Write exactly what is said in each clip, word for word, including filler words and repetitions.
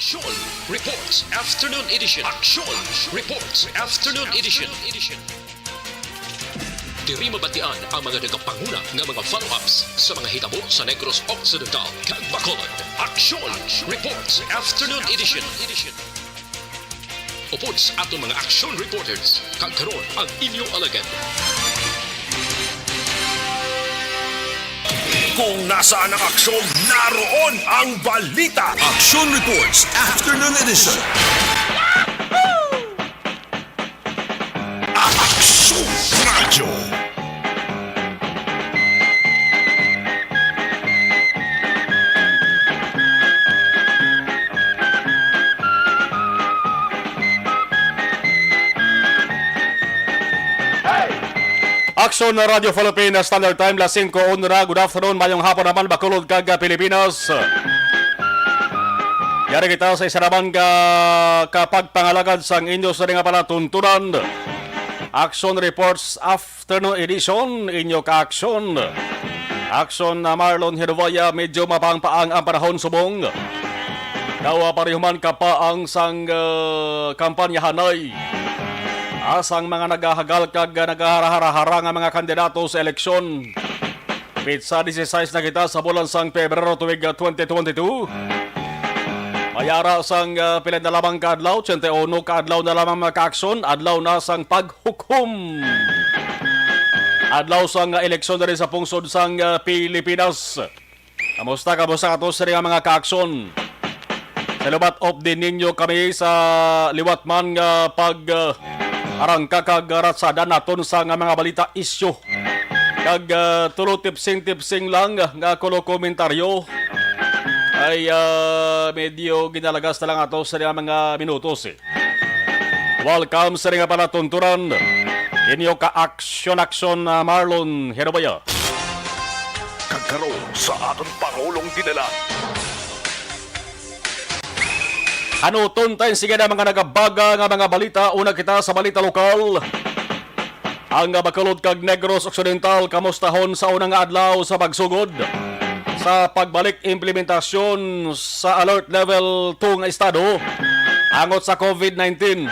Aksyon Reports Afternoon Edition. Aksyon Reports Afternoon Edition. Diri mabatian ang mga nagapanguna nga mga follow-ups sa mga hitabo sa Negros Occidental kag Bacolod. Aksyon Reports Afternoon Edition. Upod sa aton mga action reporters, kag karon ang inyo alagad. Kung nasaan ang aksyon, naroon ang balita. Action Reports Afternoon Edition. Action Radyo. Aksyon na Radyo Philippines, Standard Time, las singko una. Good afternoon, mayong hapon naman, Bacolod kag, ah, Pilipinas. Yari kita sa isa naman ka kapagpangalagad sang inyo sa nga palatuntunan. Action Reports Afternoon Edition, inyo ka-aksyon. Aksyon na Marlon Hiruwaya, medyo mapangpaang ang panahon subong. Daw, ah, pareho man kapaang sang, ah, kampanyahanay. Asang mga nagahagal kag, ah, nagaharahara nga mga kandidato sa eleksyon. Pitsa dieciséis na kita sa bulan sang Pebrero tuig, ah, twenty twenty-two. May ara sang, ah, pila na lamang ka adlaw, ochenta y uno ka adlaw na lamang, mga ka-aksyon, adlaw na sang paghukom. Adlaw sang, ah, eleksyon diri sa pungsod sang, ah, Pilipinas. Kamusta, kamusta kato sa nga mga ka-aksyon? Sa lubat, update ninyo kami sa liwat man nga pag, ah, arangka kag ratsada naton sa nga mga balita, isyu. Kag, ah, tulo tipsing-tipsing lang nga kuno komentaryo ay, ah, medyo ginalagas na lang ato sa mga minutos, eh. Welcome sa nga palatunturan. Inyo ka-aksyon-aksyon, ah, Marlon Herobaya. Kag karon sa aton Pangulong Dinala. Ano, tuntay, sige na mga nagabaga nga mga balita. Una kita sa balita lokal. Ang Bacolod kag Negros Occidental kamustahon sa unang adlaw sa pagsugod sa pagbalik implementasyon sa Alert Level two nga estado angot sa COVID nineteen.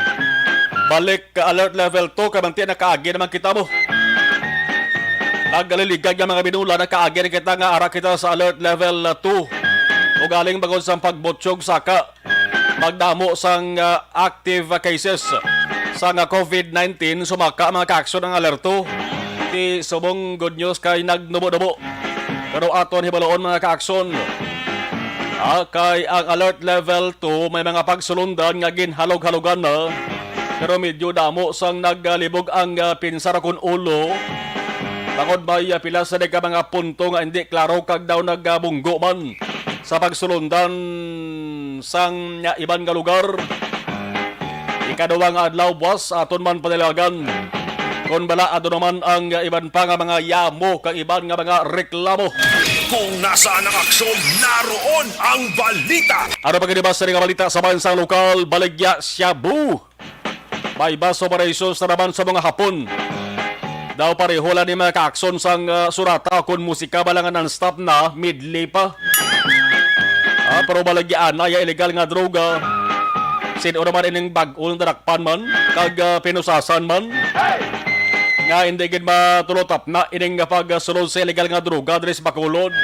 Balik ka Alert Level two, kay manti nakaagi naman kita mo. Nagaliligad nga mga binula, nakaagi na kita nga ara kita sa Alert Level two. Ugaling bangod sa pagbutyog saka pagdamo sang, ah, active cases sang, ah, COVID nineteen, sumaka, mga ka-aksyon, ang alerto. Ti subong good news kay nagnubo-nubo. Pero aton hibaluon, mga ka-aksyon, ah, kay ang alert level two may mga pagsulundan nga ginhalog-halogan na. Pero medyo damo sang nagalibog ang, ah, pinsar kon ulo. Bangod may, ah, pila sa ka mga punto nga hindi klaro kag daw nagabunggo man sa pagsulundan sang, ah, iban nga lugar. Ikaduha nga adlaw buwas, aton man panilagan kon bala ado naman ang iban pa nga mga yamo kag iban nga mga reklamo. Kung nasaan ang aksyon, naroon ang balita. Ano pa gani ba sa nga balita sa bansang lokal? Baligya, Shabu. May bus operations na naman sa mga Hapon. Daw pareho lang ni mga ka-aksyon sang, ah, surata kon musika ba lang nga non-stop na, medley pa. Ah, pero baligya na ya illegal nga droga. Sin-o naman ining bag-o nga nadakpan man, kag, ah, pinusasan man. Nga hindi gid matulotap na ining pagsulod sa illegal nga droga diri sa Bacolod.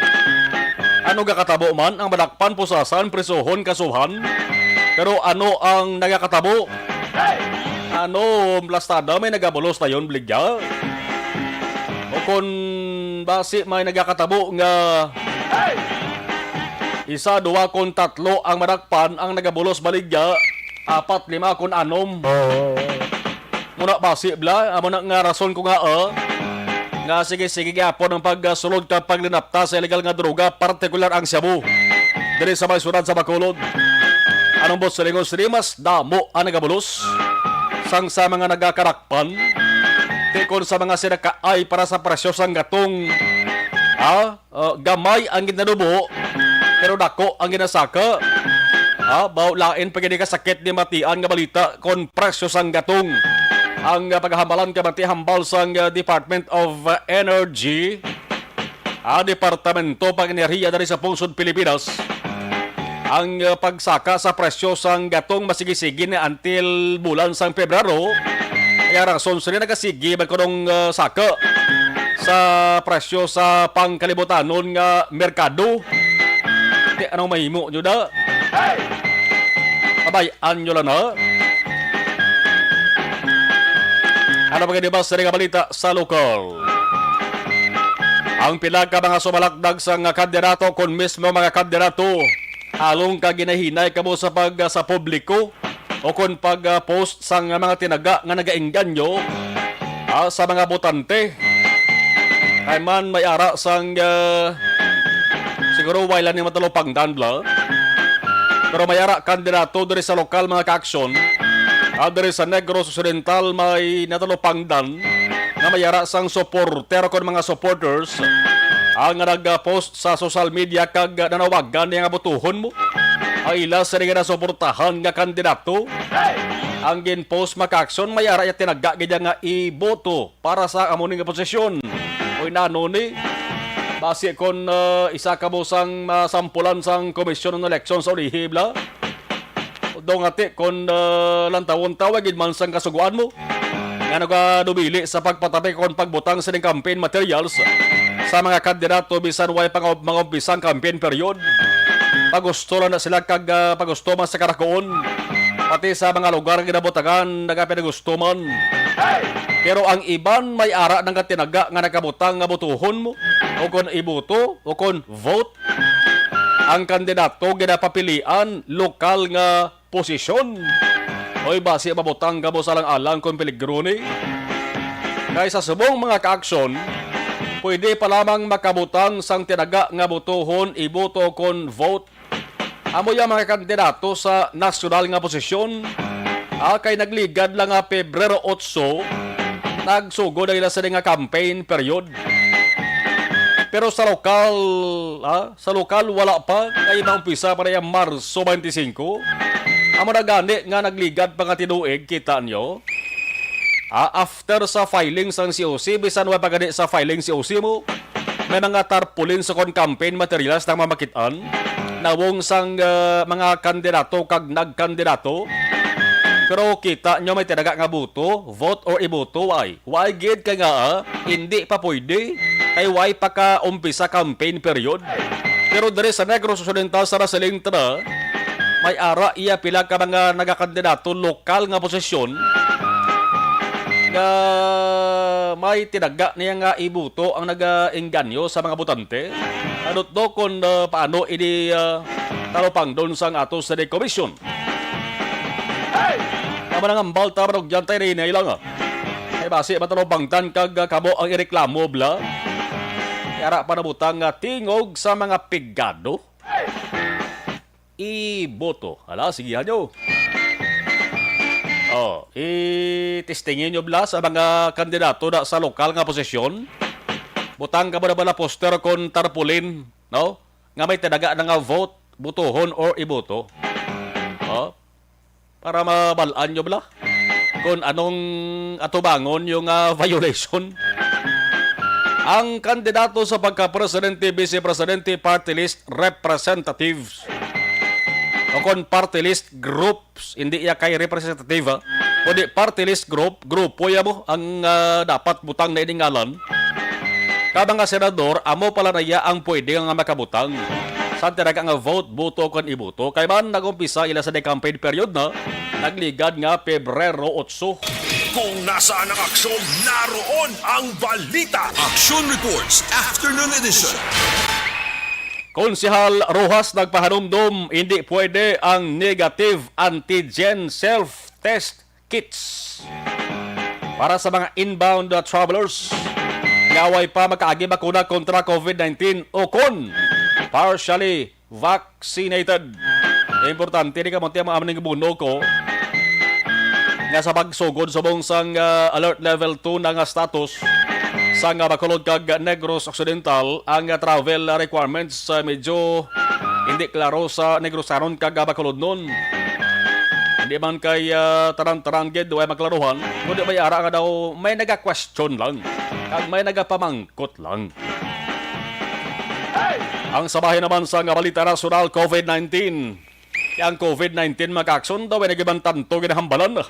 Ano gakatabo man ang madakpan, pusasan, prisuhon, kasuhan? Pero ano ang nagakatabo? Ano, plastada may nagabulos dayon, baligya? O kon basi may nagakatabo nga isa, duwa, kon tatlo ang madakpan ang nagabulos, baligya, apat, lima, kon anom. Oo. Muna basi, bla, amo na nga rason ko nga, ah, nga sige-sige gyapon ang pagsulod kag paglinapta sa illegal nga droga, partikular ang shabu diri sa may syudad sa Bacolod. Anong buot silingon sini, mas damo ang nagabulos sang sa mga nagakarakpan, ti kon sa mga sinakaay para sa presyo sang gatong, ah, ah, gamay ang ginanubo, pero dako ang ginasaka. Ah, baw lain pa gid kasakit ni matian nga balita kon presyo sang gatong. Ang, ah, paghambalan ka mati hambal sang, ah, Department of, ah, Energy, ah, Departamento pang Enerhiya diri sa pungsod Pilipinas. ang, ah, pagsaka sa presyo sang gatong masigi-sigi ni until bulan sang Pebrero. Kaya rason sila nagasigi man kunong, ah, saka sa presyo sa pangkalibutanon nga merkado. Di, anong mahimo nyo na? Abay, anyo lang na. Ano pa gani ba sa nga balita sa lokal? Ang pila ka mga sumalakdag sa nga kandidato, kon mismo mga kandidato, halong ka ginahinay kamo sa pag, sa publiko o kon pag, ah, post sa nga mga tinaga nga nagaengganyo, ah, sa mga botante. Kay man may ara sang, ah, siguro wala ni matalupangdan bla. Pero may ara kandidato diri sa lokal, mga kaaksyon, ah, diri sa Negros Occidental may natalupangdan nga may ara sang supporter kon mga supporters ang nag-post sa social media kag nanawagan niya nga botohon mo ang ila sa ginasuportahan nga kandidato. Ang gin-post, mga kaaksyon, may ara iya tinaga gid nga iboto para sa amo ni nga posisyon. Oy, nano ni? Basi kon, ah, isa ka mo sang masampulan sang Komisyon ng Eleksyon sa ulihi, bla? Daw ngati kon, ah, lantawon ta, wa gid man sang kasugoan mo nga nagadumili sa pagpatapi kon pagbutang sining campaign materials sa mga kandidato bisan way pa nga mag-umpisa ang campaign period. Pagusto lang na sila kag, ah, pagusto man sa karakuon. Pati sa mga lugar nga ginabutangan, nagapinagusto man. Pero ang iban may ara nang katinaga nga nakabutang nga botohon mo, o kon iboto, o kon vote. Ang kandidato ginapapilian lokal nga posisyon. Oy, basi mabutang kamo sa alang-alang kon peligro ni. Kay sa subong, mga kaaksyon, pwede pa lamang makabutang sang tinaga nga botohon, iboto kon vote. Amo ya mga kandidato sa nasyonal nga posisyon, ah, kay nagligad lang nga Pebrero otso, nagsugod ang ila sini nga campaign period. Pero sa lokal, ah, sa lokal, wala pa, kay maumpisa pa niya Marso twenty-five. Amo na gani nga nagligad pa nga tinuig, kita nyo. Ah, after sa filing sang C O C, bisan wa pa gani sa filing C O C mo, may mga tarpaulin sa kon campaign materials na mamakit-an, nawong sang, ah, mga kandidato kag nagkandidato. Pero kita nyo may tinaga nga boto, vote or iboto, ay. Why gid kay nga, ah, hindi pa pwede kay way pa ka umpisa campaign period. Pero diri sa Negros Occidental, sa Rasaling, tana, may ara iya pila ka mga nagakandidato lokal nga posisyon nga may tinaga niya nga ibuto ang nagaengganyo sa mga botante. Ano to kung, ah, paano ini, ah, talupangdon sang ato sa Commission? Tama na nga, ambal, tama na, ugyantay na ini lang, ah. Ay, basi, matalupangtan kag, ah, kamo ang ireklamo, bla. Yara pa nabutang nga tingog sa mga pigado. Iboto. Ala, sige, hanyo. Oh, i-testingin nyo, bla, sa mga kandidato na sa lokal nga posisyon. Butang ka mo na bala poster kon tarpaulin, no? Nga may tinaga na nga vote, butuhon or iboto. Oh, para mabal-an nyo bala kung anong atubangon yung, ah, violation. Ang kandidato sa pagka-presidente, vice-presidente, party list representatives, o kon party list groups, hindi iya kay representative, ah, kundi party list group, grupo ya mo ang, ah, dapat butang na ining ngalan. Ka mga senador, amo pala na iya ang pwede nga makabutang sa tinaga nga vote, buto, kon iboto. Kay man nag-umpisa ila sa campaign period na, nagligad nga Pebrero otso. Kung nasaan ang aksyon, naroon ang balita. Action Reports, Afternoon Edition. Konsehal Rojas nagpahanumdom, hindi pwede ang negative antigen self-test kits para sa mga inbound, uh, travelers nga way pa makaagi bakuna kontra COVID nineteen o kon partially vaccinated. Importante ni kamunti ang mga amning buno ko nga sa pagsugod subong sang, uh, alert level two na nga status sa nga Bacolod kag Negros Occidental ang, uh, travel requirements, uh, medyo hindi klaro sa Negrosanon kag Bacolodnon. Hindi man kay, ah, tanan-tanan gid way maklaruhan, kundi may ara nga daw may naga-question lang, kag may nagapamangkot lang. Ang sa bahin naman sang balita nasyonal, COVID nineteen. Ang COVID nineteen, mga kaakson, daw ay nagibantanto ginahambalan.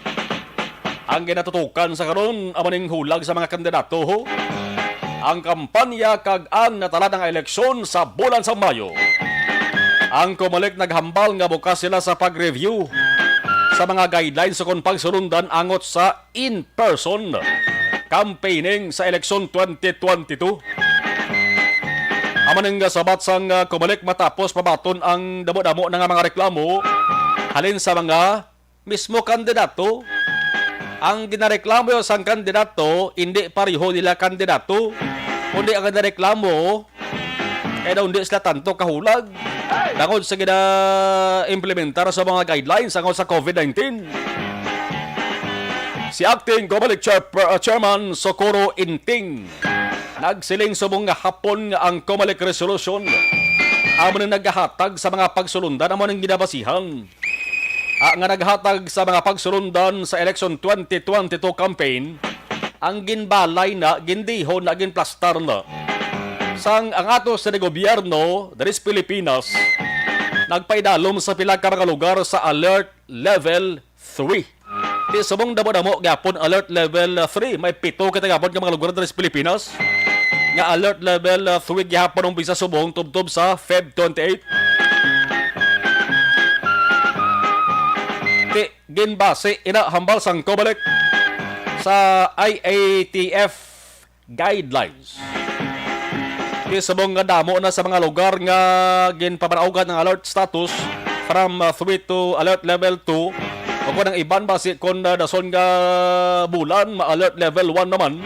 Ang ginatutukan sa karon, amo ning hulag sa mga kandidato, ho. Ang kampanya kag ang natalad nga eleksyon sa bulan sa Mayo. Ang Comelec naghambal nga bukas sila sa pag-review sa mga guidelines sa kon pagsulundan angot sa in-person campaigning sa eleksyon twenty twenty-two. Amo ning sabat sang, ah, Comelec matapos pabaton ang damo-damo na nga mga reklamo halin sa mga mismo kandidato. Ang ginareklamo sang kandidato, hindi pareho nila kandidato, kundi ang ginareklamo kay daw hindi sila tanto kahulag tungod sa gina-implementar sa mga guidelines tungod sa COVID nineteen. Si Acting Comelec Chair-, uh, Chairman Socorro Inting nagsiling subong nga hapon nga ang Comelec resolution amo na nagahatag sa mga pagsulundan, amo nang ginabasihan, ah, nga naghatag sa mga pagsulundan sa election twenty twenty-two campaign. Ang ginbalay na, gindihon na, ginplastar na. Sang ang ato sa gobyerno diri sa Pilipinas nagpaidalom sa pila ka mga lugar sa Alert Level three. Di subong damo-damo gyapon Alert Level three. May pito kita gyapon ka mga lugar diri sa Pilipinas nga Alert Level three gyapon ang umpisa subong tubtob sa Feb twenty-eight. Ti ginbase ina hambal sang Comelec sa I A T F guidelines. Di subong nga damo na sa mga lugar nga ginpamanaugan ang alert status from, uh, three to alert level two, o kung ang iban basi kon, uh, dason nga bulan, ma-alert level one naman.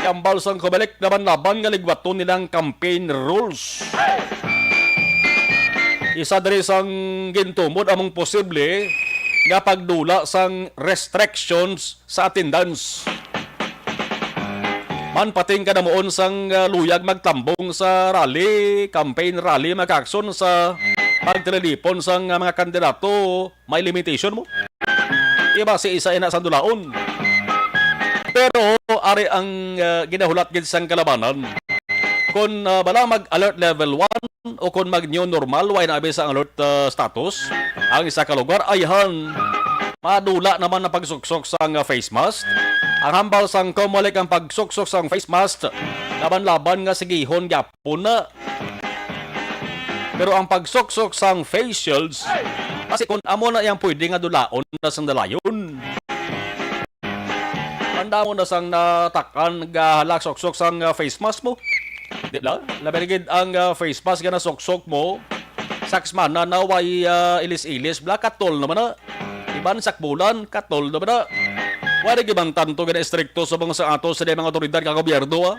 Hambal sang Comelec naman laban nga ligwaton nilang campaign rules. Isa diri sang gintumod among posible nga pagdula sang restrictions sa attendance. Man pating kadamuon sang, ah, luyag magtambong sa rally, campaign rally, mga kaakson, sa pagtililipon sang, ah, mga kandidato, may limitation mo. Iba si isa ina sang dulaon. Pero ari ang, ah, ginahulat gid sang kalabanan. Kon, ah, bala mag-alert level one, o kon mag-new normal, way na abi sa alert, ah, status ang isa ka lugar, ayhan, madula naman ang pagsuksok sang, ah, face mask. Ang hambal sang Comelec, ang pagsuksok sang face mask laban-laban nga sigihon gyapon na. Pero ang pagsuksok sang face shields, kasi kung amo na yang pwede nga dulaon na sang dalayon. Ang damo na sang natakan nga halak suksok sang, ah, face mask mo. Di ba? Labi na gid ang, ah, face mask nga nasuksok mo. Saksmana na way, ah, ilis-ilis, bla, katol naman na. Iban sakbulan, katol naman na. Wala gid man tanto gina-estrikto sa mga sa ato sa mga otoridad nga gobyerno, ah.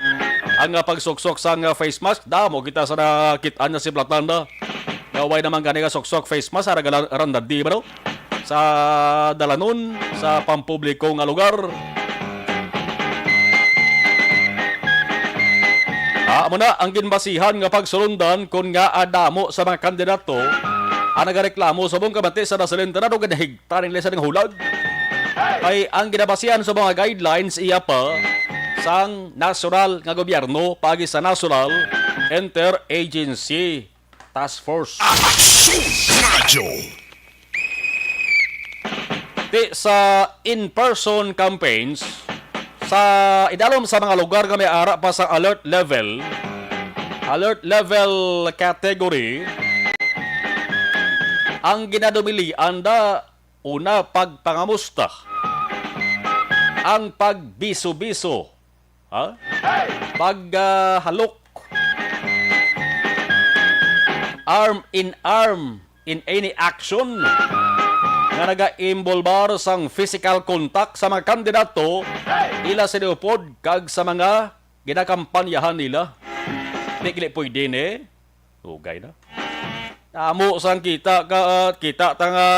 Ang, ah, pagsuksok sang, ah, face mask, damo kita sa nakit-an nga siblatan na. Nga way naman gani ka suksok face mask, ara gala-, randadi ba, no? Sa dalanon, sa pampubliko nga lugar. Ah, amo na ang ginbasihan nga pagsulundan kon ngaa damo sa mga kandidato ang nagareklamo subong kabati sa nasilintana nga nahigtan nila sa nanghulag. Kay ang ginabasihan sa mga guidelines iya pa sang nasyonal nga gobyerno paagi sa National Interagency Task Force. Aksyon Radyo. Ti sa in-person campaigns, sa idalom sa mga lugar nga may ara pa sa alert level, alert level category, ang ginadumilian da, una, pagpangamusta, ang pagbiso-biso, ha? Pag, ah, halok. Arm in arm in any action nga nagaimbolbar sang physical contact sa mga kandidato nila sa upod kag sa mga ginakampanyahan nila. Di gili pwede ni. Dugay na. Amo sang kita ka, ah, kita ta nga,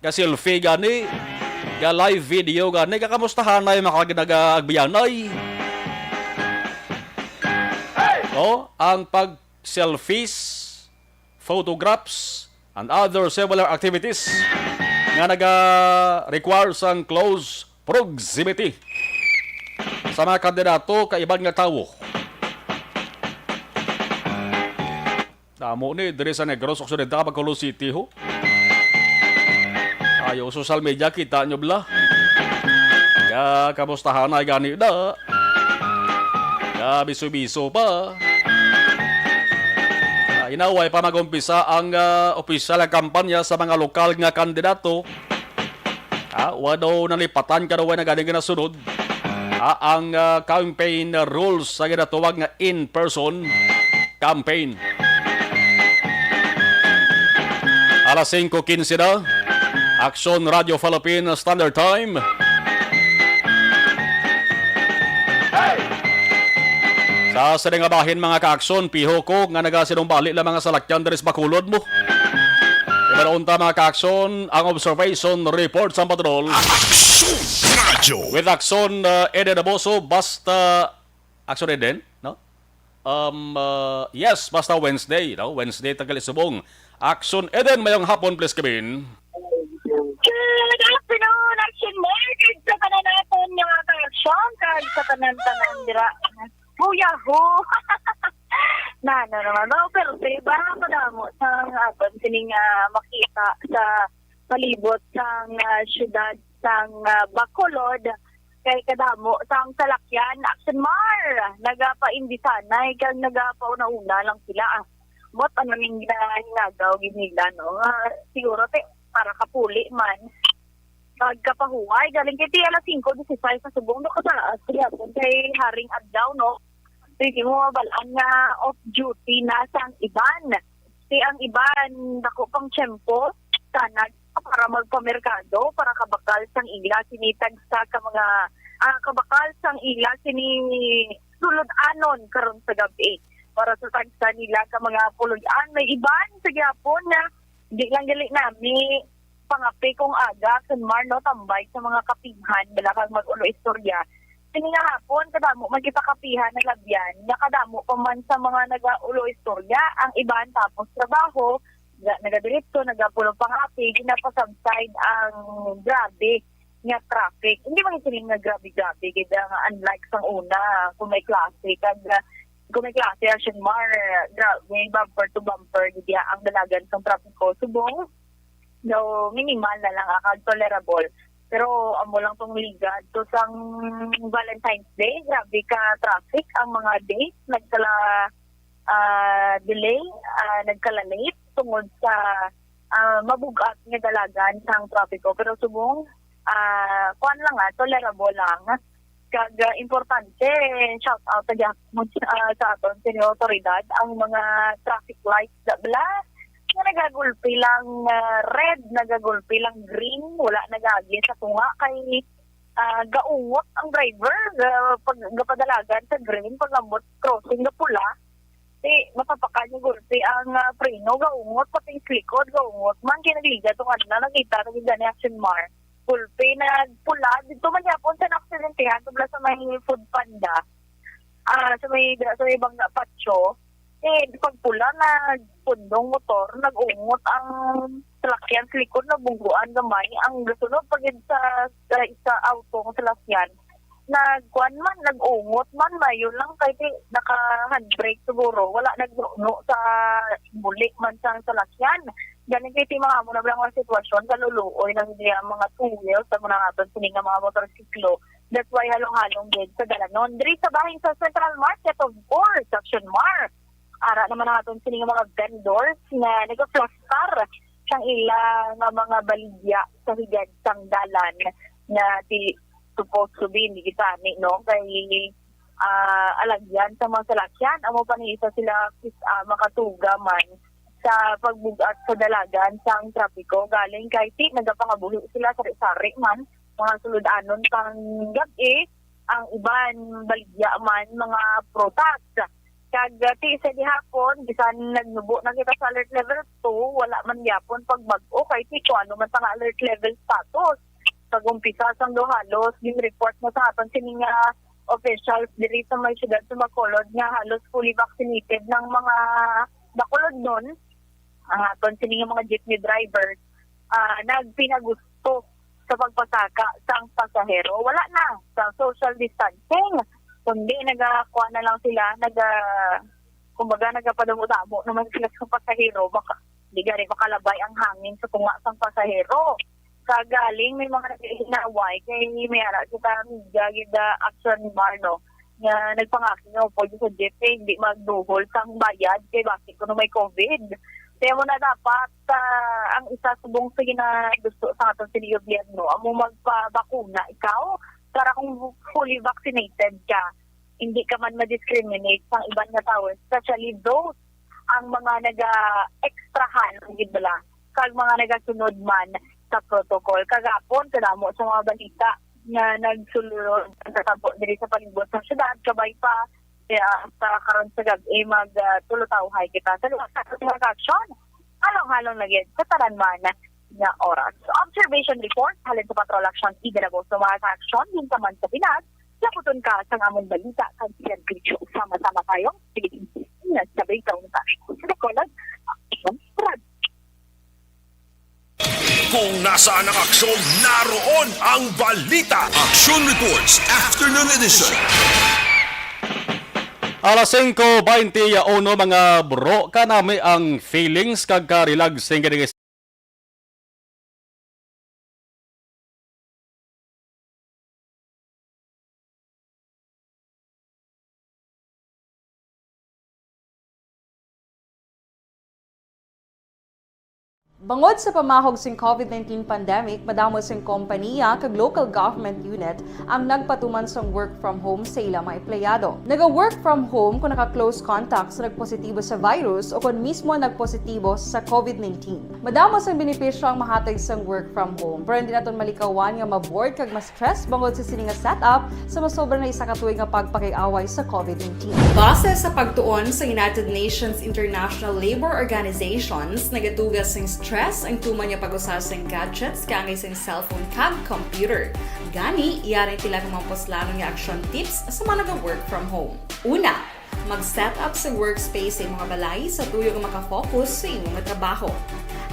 ka selfie gani, ka live video gani, kakamustahan ay mga nagaagbiyanay. Oh, ang pag selfies, photographs, and other similar activities nga naga-require sang close proximity sa mga kandidato kag iban nga tawo. Damo ni diri sa Negros Occidental, Bacolod City, ho. Ayo, social media, kita nyo bala. Ya, kamustahan ay gani da. Ya, biso-biso pa. Ah, inaway pa mag-umpisa ang ah, opisyal nga kampanya sa mga lokal nga kandidato. Ah, wa daw nalipatan ka daw na gani nga nasunod. Ah, ang ah, campaign rules sa ginatawag nga in-person campaign. Alas singko quince na. Aksyon Radio Philippine Standard Time. Sa sini nga bahin, mga kaaksyon, piho ko nga nagasinumbali lang mga salakyan diri sa Bacolod mo. Ibaon ta, mga kaaksyon, ang observation report sa patrol. Aksyon Radio. With Aksyon uh, Eden Aboso, basta Aksyon Eden, no? Um, uh, yes, basta Wednesday, no? Wednesday, tagal subong. Aksyon Eden, mayong hapon, please, Kevin. Good afternoon, Action Mark, kag sa tanan naton nga mga ka-action, kag sa tanan-tanan dira. Huyahu! Na, ano naman, no? Pero sa iba, madamo sa aton sining ah, makita sa palibot sang ah, syudad sang ah, Bacolod, kay kadamo sang salakyan, Action Mar, nagapaindisanay kag nagapauna-una lang sila. Ah. Mot ano ning ginahinagaw gid nila, no? Nga siguro ti para kapuli man kag kapahuway galing kay ti alas singko disisais sa subong do kataas gihapon kay haring adlaw, no? Hindi mo mabal-an nga off duty na sang iban. Ti ang iban dako pang tiyempo tanag para magpamerkado para kabakal sang ila sini tagsa ka mga ah, kabakal sang ila sini sulod-anon karon sa gab-i para sa tagsa nila ka mga pulod-an. May iban sa gihapon nga di lang gali nami pangapi kung aga, Action Mar, no, tambay sa mga kapinghan, bala kag mag-ulo istorya. Sini nga hapon, kadamo man kita kapihan na labyan, nga kadamo pa man sa mga naga-ulo istorya, ang iban tapos trabaho, ga- nagadiretso, nagapulong pangapi, ginapasubside ang grabe nga traffic. Hindi man siling nga grabe-grabe, kaya nga unlike sang una, kung may klase, kag ah, kung may klase, Action Mar, grabe, bumper to bumper, gid ang dalagan sang trapiko. Subong, daw minimal na lang, ah, kag tolerable. Pero amo lang tong ligad to sang Valentine's Day, grabe ka traffic ang mga dates, nagkala ah, delay, ah, nagkala late tungod sa ah, mabug-at nga dalagan sang trapiko. Pero subong, ah, kuan lang, ah, tolerable lang. Kag ah, importante, shout out sa gyapon, ah, sa aton sini otoridad, ang mga traffic lights na bala nga nagagulpi lang ah, red, nagagulpi lang green, wala nagagi sa tunga kay ah, gaungot ang driver, ga, pag, gapadalagan sa green, pag-ambot crossing na pula, ti mapapakan niya gulpi ang ah, preno, gaungot, pati sa likod, gaungot man, kay nagliga tong ano na, nakita na gid ni Action Mar. Gulpi, nagpula, dito man yapon sa naaksidentihan, tubla sa may food panda, ah, sa may, sa may bangga patio, eh, di pagpula, nagpundong motor, nag-ungot ang salakyan sa likod, nabungguan gamay ang gasunod pa gid sa, sa, sa auto nga salakyan. Nagkuan man, nag-ungot man, mayo lang kay ti naka handbrake siguro, wala nagnuno sa buli man sang salakyan. Gani kay ti mga amo na lang ang sitwasyon, kaluluoy lang diya mga two wheels sa mga aton sini nga mga motorsiklo. That's why halong-halong gid sa dalanon. Diri sa bahin sa Central Market, of course, Action Mar. Ara naman ang aton sini nga mga vendors nga nagaplastar sang ila nga mga baligya sa higad sang dalan nga ti supposed to be ni kita ni, no, kay ah, alagyan sa mga salakyan, amo pa ni isa sila kis ah, makatuga man sa pagbug-at sa dalagan sang trapiko galing kay ti nagapangabuhi sila sari-sari man mga sulod-anon pang gab-i, ang iban baligya man mga prutas. Kag ah, ti sa gihapon, bisan nagnubo na kita sa alert level two, wala man gyapon pagbag-o kay ti kung ano man sa nga alert level status. Pag-umpisa sang do halos gin-report na sa aton sini nga officials diri sa may siyudad sa Bacolod nga halos fully vaccinated ng mga Bacolodnon. Ang aton sini nga mga jeepney drivers ah, nagpinagusto sa pagpasaka sang pasahero. Wala na sa social distancing, kundi nagakuha na lang sila, naga Kumbaga, nagapadamo-damo naman sila sa pasahero. Baka, di gani makalabay ang hangin sa tunga sang pasahero. Sa galing, may mga naghihinaway, kay may ara kita media, gid, ah, action bar, no? Nga nagpangakig nga upod sa jeep, kay hindi magduhol sang bayad, kay basi kuno may covid. Kaya mo na dapat, ah, ang isa subong sa ginagusto sa aton sini gobyerno, amo magpabakuna ikaw para kung fully vaccinated ka, hindi ka man ma-discriminate sang iban nga tawo, especially those ang mga naga-extrahan ang gid bala kag mga nagasunod man sa protocol. Kagapon, kadamo sa mga balita nga nagsulod sa tapo diri sa palibot sa syudad, kabay pa, kaya sa karon sa gab-i, mag, ah, tulutawhay kita sa luwas sa mga aksyon. Halong-halong na gid sa tanan man nga oras. Observation report halin sa Patrol Action Igaraboso, mga ka-aksyon, ginkaman sa Pinas, laputon ka sa among balita kag serbisyo. Sama-sama tayo, Philippine Nagsabi ka unta. Sa Bacolod, Action Radyo. Kung nasaan ang aksyon, naroon ang balita. Action Reports, Afternoon Edition. Alas singko baynte uno, mga bro, kanami ang feelings kag ka-relaxing kini. Bangod sa pamahog sing covid nineteen pandemic, madamo sing kompaniya kag local government unit ang nagpatuman sang work from home sa ila mga empleyado. Naga-work from home kon naka-close contact sa nagpositibo sa virus o kon mismo nagpositibo sa covid nineteen. Madamo sang benepisyo ang mahatag sang work from home, pero hindi naton malikawan nga ma-bored kag ma-stress bangod sa sini nga setup sa masobra na isa ka tuig nga pagpakig-away sa covid nineteen. Base sa pagtuon sa United Nations International Labor Organizations, nagatuga sing stress ang tuman nga pag-usa sing gadgets kaangay sing cellphone kag computer. Gani, yari pila ka mga puslanon nga action tips sa mga naga-work from home. Una, mag-set up sa workspace sa imong balay sa tuyo nga makafocus sa imo nga trabaho.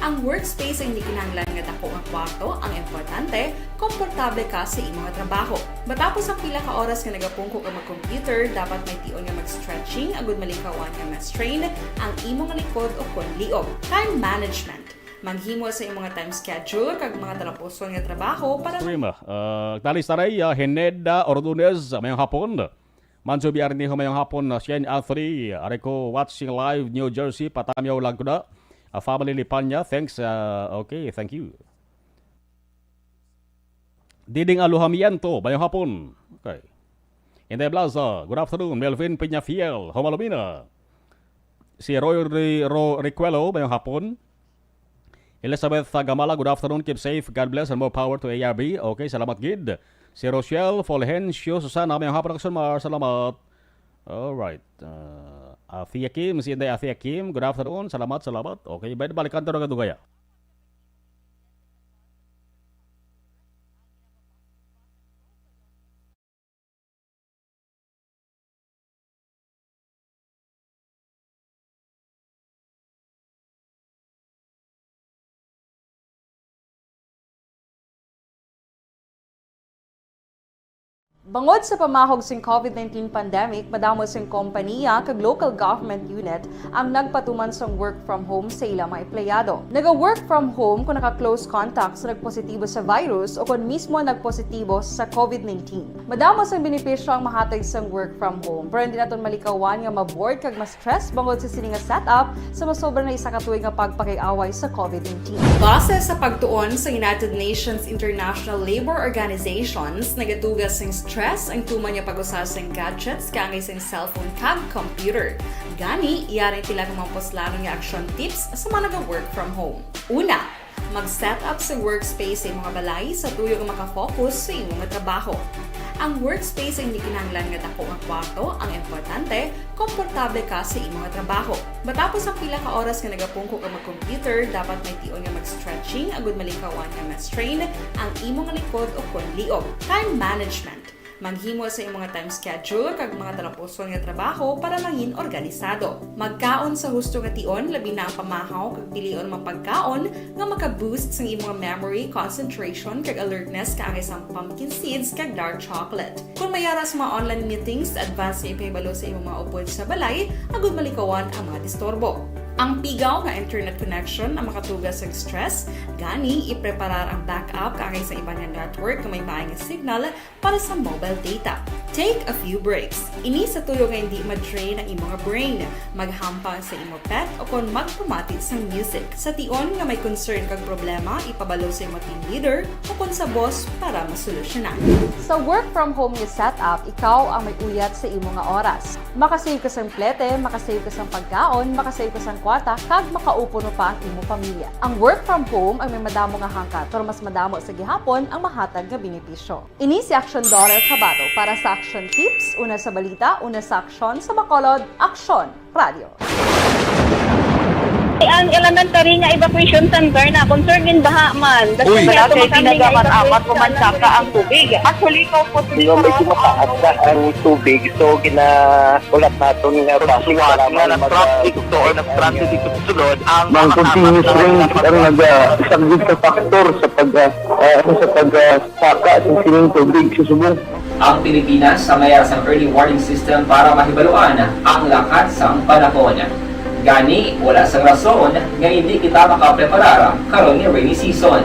Ang workspace ay hindi kinahanglan nga dako nga kwarto, ang importante, komportable ka sa imo nga trabaho. Matapos ang pila ka oras nga nagapungko ka mag-computer, dapat may tion nga mag-stretching agud malikawan nga ma-strain ang imo nga likod o kon liog. Time management. Maghimo sa imo nga time schedule kag mga talapuson nga trabaho para Prima, uh, Talis Taray, uh, Heneda Ordonez, mayong hapon. Manso Biarniho, mayong hapon, uh, Shane Anthony, uh, Rico, watching live, New Jersey, Patamyaw, Laguna. Uh, family Lipanya, thanks, uh, okay, thank you. Diding Aluhamiento, mayong hapon. Okay. Inday Blaza, good afternoon. Melvin Peñafiel, Humalumina. Si Roy Ri-, Ro-, Recuelo, mayong hapon. Elizabeth Gamala, good afternoon. Keep safe. God bless and more power to A R B. Okay, salamat gid. Si Rochelle Fulgencio Susana, mayong hapon, Aksyon Mar. Salamat. Alright. Uh, Athea Kim, si Inday Athea Kim, good afternoon. Salamat, salamat. Okay, bay, balikan to na kadugaya. Bangod sa pamahog sing covid nineteen pandemic, madamo sing kompaniya kag local government unit ang nagpatuman sang work from home sa ila mga empleyado. Naga-work from home kon naka-close contact sa nagpositibo sa virus o kon mismo nagpositibo sa covid nineteen. Madamo sang benepisyo ang mahatag sang work from home, pero hindi naton malikawan nga ma-bored kag ma-stress bangod sa sini nga setup sa masobra na isa ka tuig nga pagpakig-away sa covid nineteen. Base sa pagtuon sa United Nations International Labor Organizations, nagatuga sing stress ang tuman nga pag-usa sing gadgets kaangay sing cellphone kag computer. Gani, yari pila ka mga puslanon nga action tips sa mga naga-work from home. Una, mag-set up sa workspace sa imo nga balay sa tuyo nga makafocus sa imo nga trabaho. Ang workspace ay hindi kinahanglan nga dako nga kwarto, ang importante, komportable ka sa imo nga trabaho. Matapos ang pila ka oras nga nagapungko ka mag-computer, dapat may tion nga mag-stretching agud malikawan nga ma-strain ang imo nga likod o kon liog. Time management. Maghimo sa imong time schedule kag mga talapuson nga trabaho para mangin organisado. Magkaon sa husto nga tion, labi na ang pamahaw kag pilion mga pagkaon nga maka-boost sang imong memory, concentration, kag alertness kaangay sang pumpkin seeds kag dark chocolate. Kung may ara sa mga online meetings, advance nga ipahibalo sa imong mga upod sa balay agud malikawan ang mga disturbo. Ang pigaw nga internet connection ang makatuga sa stress, gani ipreparar ang backup kaangay sa iban nga network nga may maay nga signal para sa mobile data. Take a few breaks. Ini sa tuyo nga hindi ma-drain ang imong brain. Maghampang sa imo pet o kon magpamati sang music. Sa tion nga may concern kag problema, ipabalo sa imo team leader o kon sa boss para masolusyonan. Sa work from home nga setup, ikaw ang may uyat sa imo nga oras. Makasave ka sang plete, makasave ka sang pagkaon, makasave ka sang kwarta, kag makaupo pa ang imo pamilya. Ang work from home ang may madamo nga hangkat, pero mas madamo sa gihapon ang mahatag nga benepisyo. Ini si Action Daughter Kabato para sa Action Tips, una sa balita, una sa aksyon, sa Bacolod, Aksyon Radio. Ang elementary nga evacuation center na concern gin baha man. Uy. Wala kay tinaga man amat ko man saka ang tubig. Actually, ko po. Medyo mataas na ang tubig, so ginaulat naton nga basi wala nga na-traffic to or na-stranded dito sa sulod ang mga continuous rain ang nagasaglit sa factor sa pag, ah, ah, sa pag, ah, saka sa sining tubig sa subong. Ang Pilipinas ang may sang early warning system para mahibaluan ang lakat sang panahon. Gani, wala sang rason nga hindi kita makapreparar karon nga rainy season.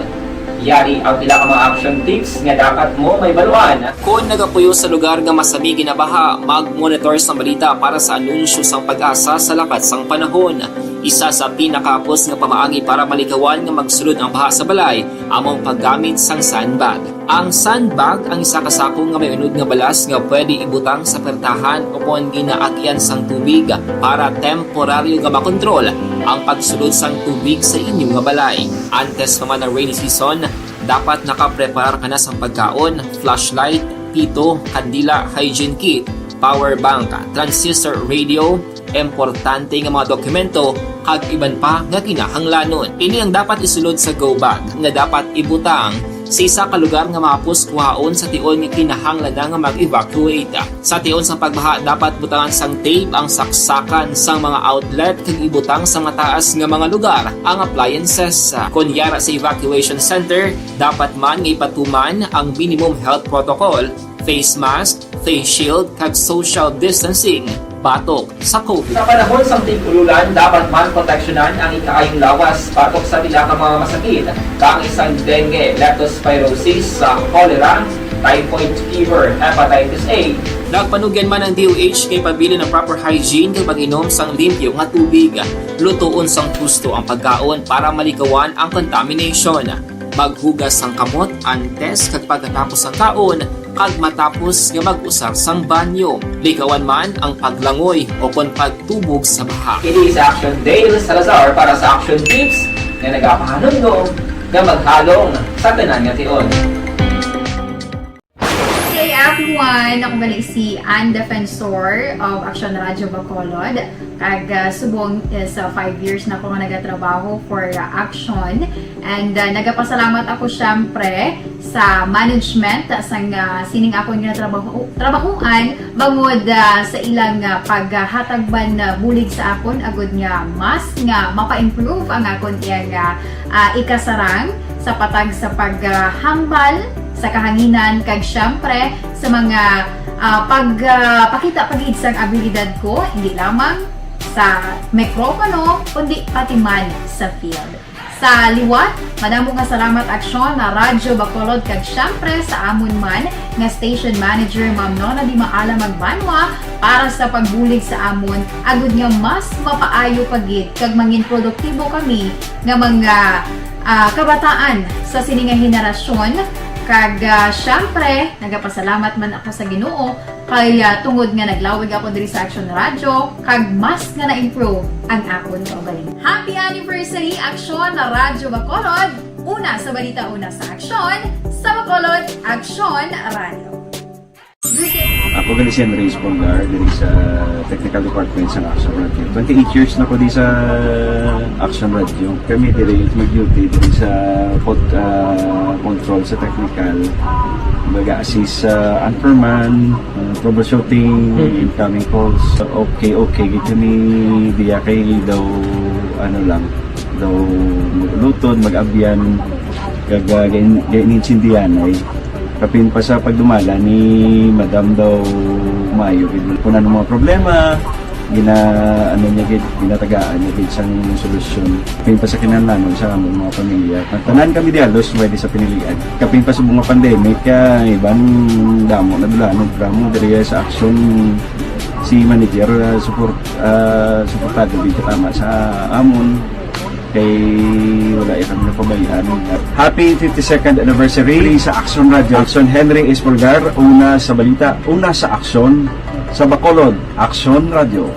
Yari ang pila ka mga action tips nga dapat mo mahibaluan. Kon nagapuyo sa lugar nga masami ginabaha, mag-monitor sang balita para sa anunsyo sang PAGASA sa lakat sang panahon. Isa sa pinakahapos nga pamaagi para malikawan nga magsulod ang baha sa balay amo ang paggamit sang sandbag. Ang sandbag ang isa ka sako nga may unod nga balas nga pwede ibutang sa pertahan o kon ginaagian sang tubig para temporaryo nga makontrol ang pagsulod sang tubig sa inyo nga balay. Antes pa man ang rainy season, dapat nakapreparar ka na sang pagkaon, flashlight, pito, kandila, hygiene kit, power bank, transistor radio, importante nga mga dokumento, kag iban pa nga kinahanglanon. Ini ang dapat isulod sa go bag nga dapat ibutang sa isa ka lugar nga mahapos kuhaon sa tion nga kinahanglan na nga mag-evacuate. Sa tion sang pagbaha, dapat butangan sang tape ang saksakan sang mga outlet kag ibutang sa mataas nga mga lugar ang appliances. Kon yara sa evacuation center, dapat man nga ipatuman ang minimum health protocol, face mask, face shield, kag social distancing batok sa COVID. Sa panahon sang tig-ululan, dapat man proteksyonan ang ikaayong lawas batok sa pila ka mga masakit, kaangay sang dengue, leptospirosis, sa cholera, typhoid fever, hepatitis A. Nagpanugyan man ang D O H kay pabilin ang proper hygiene kag pag-inom sang limpyo nga tubig. Lutoon sang husto ang pagkaon para malikawan ang contamination. Maghugas sang kamot antes kag pagkatapos sang kaon, kag matapos nga mag-usar sang banyo. Likawan man ang paglangoy o kon pagtubog sa baha. Ini si Action Dale Salazar para sa Action Tips nga nagapahanumdom nga maghalong sa tanan nga tion. Hey everyone! Ako gali si Ann Defensor of Action Radio Bacolod. Kag, ah, subong is, ah, five years na ako nga nagatrabaho for, ah, Action. And, ah, nagapasalamat ako, syempre, sa management sang, ah, sining akon nga trabaho, trabahoan bangod, ah, sa ilang, ah, paghatag man, ah, bulig sa akon agud nga mas nga mapa-improve ang akon iyang, ah, ah, ikasarang sa patag sa paghambal sa kahanginan kag, syempre, sa mga, ah, pag, ah, pakita pa gid sang abilidad ko, hindi lamang sa mikropono, kundi pati man sa field. Sa liwat, madamo nga salamat, Aksyon na Radyo Bacolod, kag syempre sa amon man nga station manager, Ma'am Nona Di Maala Magbanwa, para sa pagbulig sa amon, agud nga mas mapaayo pa gid kag mangin produktibo kami nga mga, ah, kabataan sa sini nga henerasyon. Kag, ah, syempre, nagapasalamat man ako sa Ginoo kay, ah, tungod nga naglawig ako diri sa Action Radio, kag mas nga na-improve ang akon kaugalingon. Happy anniversary, Action na Radyo Bacolod! Una sa balita, una sa aksyon, sa Bacolod, Action Radio. Ako gali si Henry Espolgar, diri sa technical department sa Action Radio. Twenty-eight years na ko di sa Action Radio. Kami diri mag-duty diri sa pod-, ah, control sa technical. Mag-assist sa anchorman, ah, troubleshooting, Mm. incoming calls. Okay, okay, gid kami diya kay daw, ano lang, daw mag-ulutod, mag-abyan, kag, ah, gain-, gain-, insindihan ay. Kapin pa sa pagdumala ni Madam daw maayo gid. Kung ano mga problema, gina-, ano niya gid, ginatagaan niya gid sang solusyon. Kapin pa sa kinahanglanon sa among mga pamilya. Ang tanan kami di halos may di sa pinilian. Kapin pa sa mga pandemic, kaya iban damo na dula, no, drama diri sa Action si manager, ah, support, ah, suportado gid katama sa amon. Kay wala ya kami napabayaan. Happy fifty-second anniversary sa Action Radio. Action Henry Espolgar, una sa balita, una sa aksyon, sa Bacolod, Action Radio.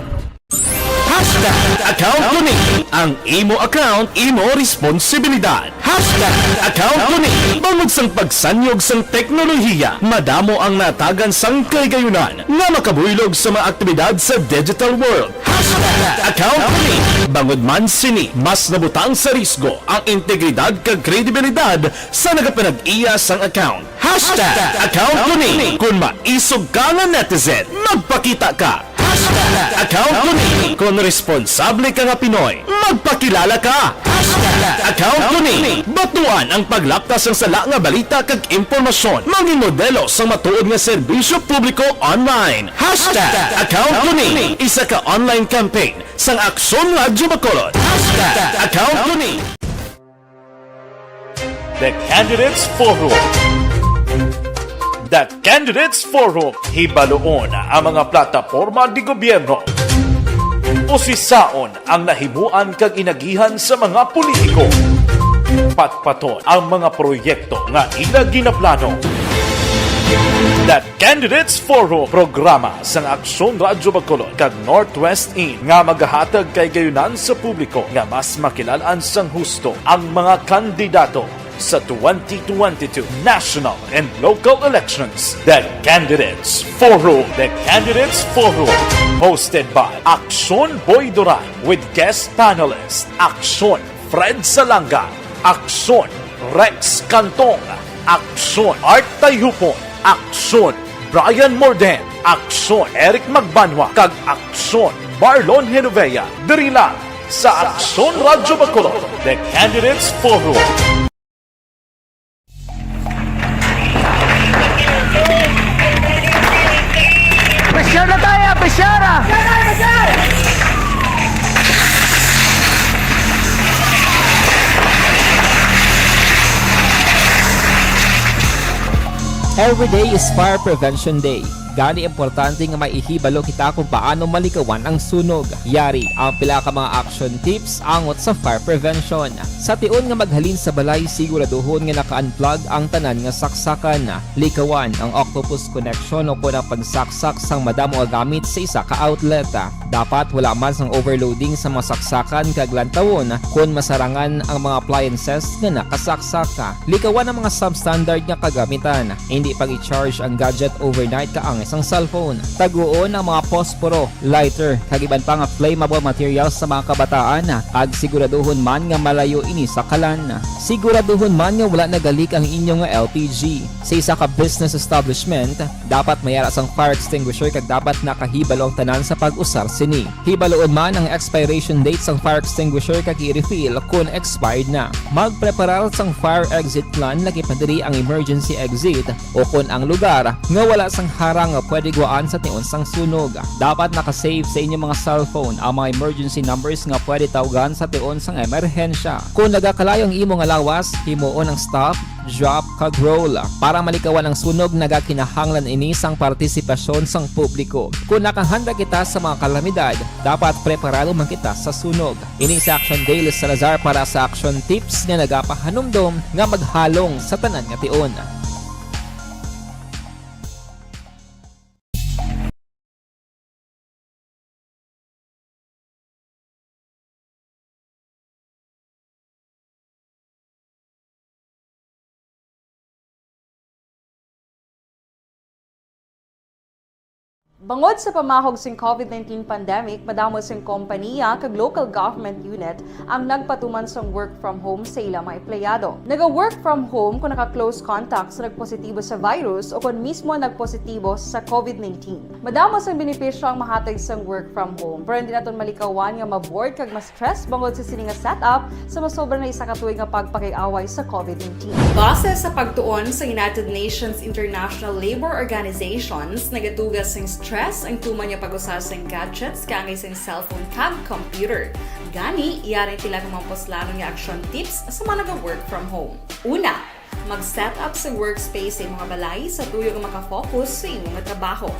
Hashtag account ko ni. Ang imo account, imo responsibilidad. Hashtag account ko ni. Bangod sang pagsanyog sang teknolohiya, madamo ang natagan sang kahigayonan nga makabuylog sa mga aktibidad sa digital world. Hashtag account ko ni. Bangod man sini, mas nabutang sa risgo ang integridad kag kredibilidad sa nagapanag-iya sang account. Hashtag account ko ni. Kung maisog ka nga netizen, magpakita ka. Hashtag account ko ni. Kung responsable ka nga Pinoy, magpakilala ka. Hashtag account ko ni. Batuan ang paglaptas sang sala nga balita kag impormasyon. Mangin modelo sang matuod nga serbisyo publiko online. Hashtag account ko ni. Isa ka online campaign sang Aksyon Radyo Bacolod. Hashtag account ko ni. The Candidates Forum. The Candidates Forum, hibaluon ang mga plataporma di gobyerno. Usisaon ang nahimuan kag inagihan sa mga politiko. Patpaton ang mga proyekto nga ila ginaplano. The Candidates Forum, programa sang Aksyon Radyo Bacolod kag Northwest In nga magahatag kahigayonan sa publiko nga mas makilal-an sang husto ang mga kandidato sa twenty twenty-two national and local elections. The Candidates Forum. The Candidates Forum, hosted by Aksyon Boy Duran with guest panelist Aksyon Fred Salanga, Aksyon Rex Cantong, Aksyon Art Tayhupon, Aksyon Brian Morden, Aksyon Eric Magbanwa, kag Aksyon Marlon Genovea. Diri lang sa Aksyon Radyo Bacolod, The Candidates Forum. Pressure na tayo, pressure! Every day is Fire Prevention Day. Gani, importante nga may ihibalo kita kung paano malikawan ang sunog. Yari ang pila ka mga action tips angot sa fire prevention. Sa tion nga maghalin sa balay, siguraduhon nga naka-unplug ang tanan nga saksakan. Likawan ang octopus connection o kon ang pagsaksak sang madamo nga gamit sa isa ka outlet. Dapat wala man sang overloading sa mga saksakan kag lantawon kon masarangan ang mga appliances nga nakasaksak. Likawan ang mga substandard nga kagamitan. Indi pag-i-charge ang gadget overnight kaangay sang cellphone. Taguon ang mga posporo, lighter, kag iban pa nga flammable materials sa mga kabataan, kag siguraduhon man nga malayo ini sa kalan. Siguraduhon man nga wala nagalik ang inyo nga L P G. Sa isa ka business establishment, dapat may ara sang fire extinguisher kag dapat nakahibalo ang tanan sa pag-usar sini. Hibaluon man ang expiration date sang fire extinguisher kag i-refill kon expired na. Magpreparar sang fire exit plan, lakip na diri ang emergency exit o kon ang lugar nga wala sang harang nga pwede guwaan sa tion sang sunog. Dapat naka-save sa inyo mga cellphone ang mga emergency numbers nga pwede tawgan sa tion sang emerhensya. Kon nagakalayo ang imo nga lawas, himuon ang stop, drop, kag roll. Para malikawan ang sunog, nagakinahanglan ini sang partisipasyon sang publiko. Kon nakahanda kita sa mga kalamidad, dapat preparado man kita sa sunog. Ini si Action Dale Salazar para sa Action Tips nga nagapahanumdom nga maghalong sa tanan nga tion. Bangod sa pamahog sing COVID nineteen pandemic, madamo sing kompaniya kag local government unit ang nagpatuman sang work from home sa ila mga empleyado. Naga-work from home kon naka-close contact sa nagpositibo sa virus o kon mismo nagpositibo sa COVID nineteen. Madamo sang benepisyo ang mahatag sang work from home, pero hindi naton malikawan nga ma-bored kag ma-stress bangod sa sini nga setup sa masobra na isa ka tuig nga pagpakig-away sa COVID nineteen. Base sa pagtuon sa United Nations International Labour Organizations, nagatugas sing stress ang tuman nga pag-usa sing gadgets kaangay sing cellphone kag computer. Gani, yari sila nga mga puslanon nga action tips sa mga naga-work from home. Una, mag-set up sa workspace sa imong balay sa tuyo nga makafocus sa imong trabaho.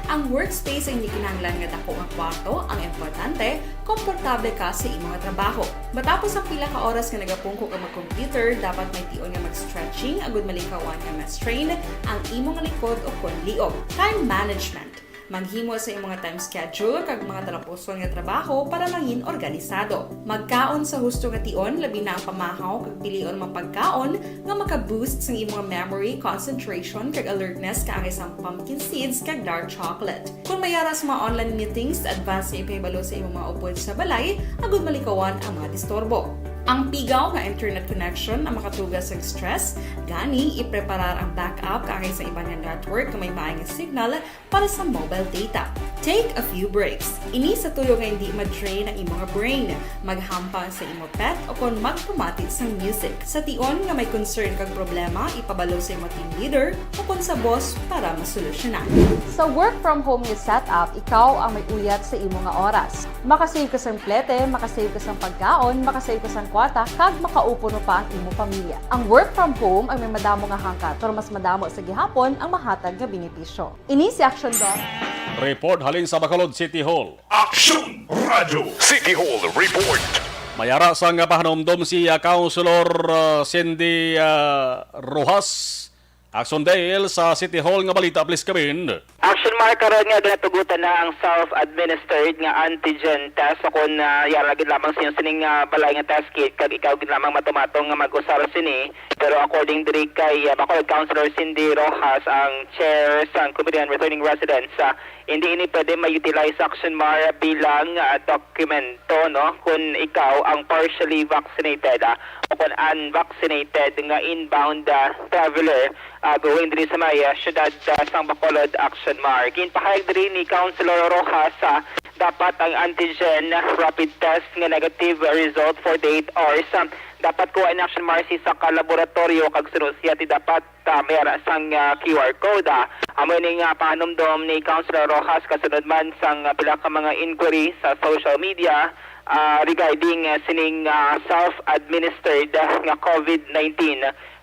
Ang workspace ay hindi kinahanglan nga dako nga kwarto ang importante, komportable ka sa imong trabaho. Matapos ang pila ka oras nga nagapungko ka mag-computer, dapat may tion nga mag-stretching agud malikawan nga ma-strain ang imong likod o kon liog. Time management. Maghimo sa imong time schedule kag mga talapuson nga trabaho para mangin organisado. Magkaon sa husto nga tion, labi na ang pamahaw kag pilion mga pagkaon nga maka-boost sang imong memory, concentration, kag alertness kaangay sang pumpkin seeds kag dark chocolate. Kon may ara sa mga online meetings, advance nga ipahibalo sa imong mga upod sa balay agud malikawan ang mga disturbo. Ang pigaw nga internet connection ang makatugas sa stress, gani ipreparar ang backup kaangay sa iban nga network nga may maayong signal para sa mobile data. Take a few breaks. Ini sa tuyo nga hindi ma-drain ang imong brain. Maghampang sa imo pet o kon magpamati sang music. Sa tion nga may concern kag problema, ipabalo sa imo team leader o kon sa boss para masolusyonan. Sa work from home nga setup, ikaw ang may uyat sa imo nga oras. Makasave ka sang plete, makasave ka sang pagkaon, makasave ka sang kwarta, kag makaupo pa ang imo pamilya. Ang work from home ay may madamo nga hangkat, pero mas madamo sa gihapon ang mahatag nga benepisyo. Ini si Action Dot. Report halin sa Bacolod City Hall. Action Radio. City Hall Report. May ara sang pahanumdom si, ah, Councilor, ah, Cindy, ah, Rojas. Action Dale sa City Hall nga balita, please, Kevin. Action Mark, karon nga ginatugutan na ang self-administered nga antigen test o kon, ah, yara gid lamang sa inyo sining, ah, balay nga test kit kag ikaw gid lamang matumatong nga mag-usar sini. Pero according diri kay, ah, Bacolod Councilor Cindy Rojas, ang chair sang Committee on Returning Residents, ah, hindi ini pwede ma-utilize sa Action Mar bilang, ah, dokumento, no, kung ikaw ang partially vaccinated, ah, o kung unvaccinated nga inbound, ah, traveler, ah, going diri sa may, ah, siyudad, ah, sang Bacolod, Action Mar. Ginpahayag diri ni Councilor Rojas, ah, dapat ang antigen rapid test nga negative result forty-eight hours, ah, dapat kuha in Action Mar sa isa ka laboratorio kag sunod siya ti dapat, ah, may ara sang, ah, Q R code, ah. Amo ini nga pahanumdom ni Councilor Rojas kasunod man sang, ah, pila ka mga inquiry sa social media, ah, regarding, ah, sining, ah, self-administered, ah, nga COVID nineteen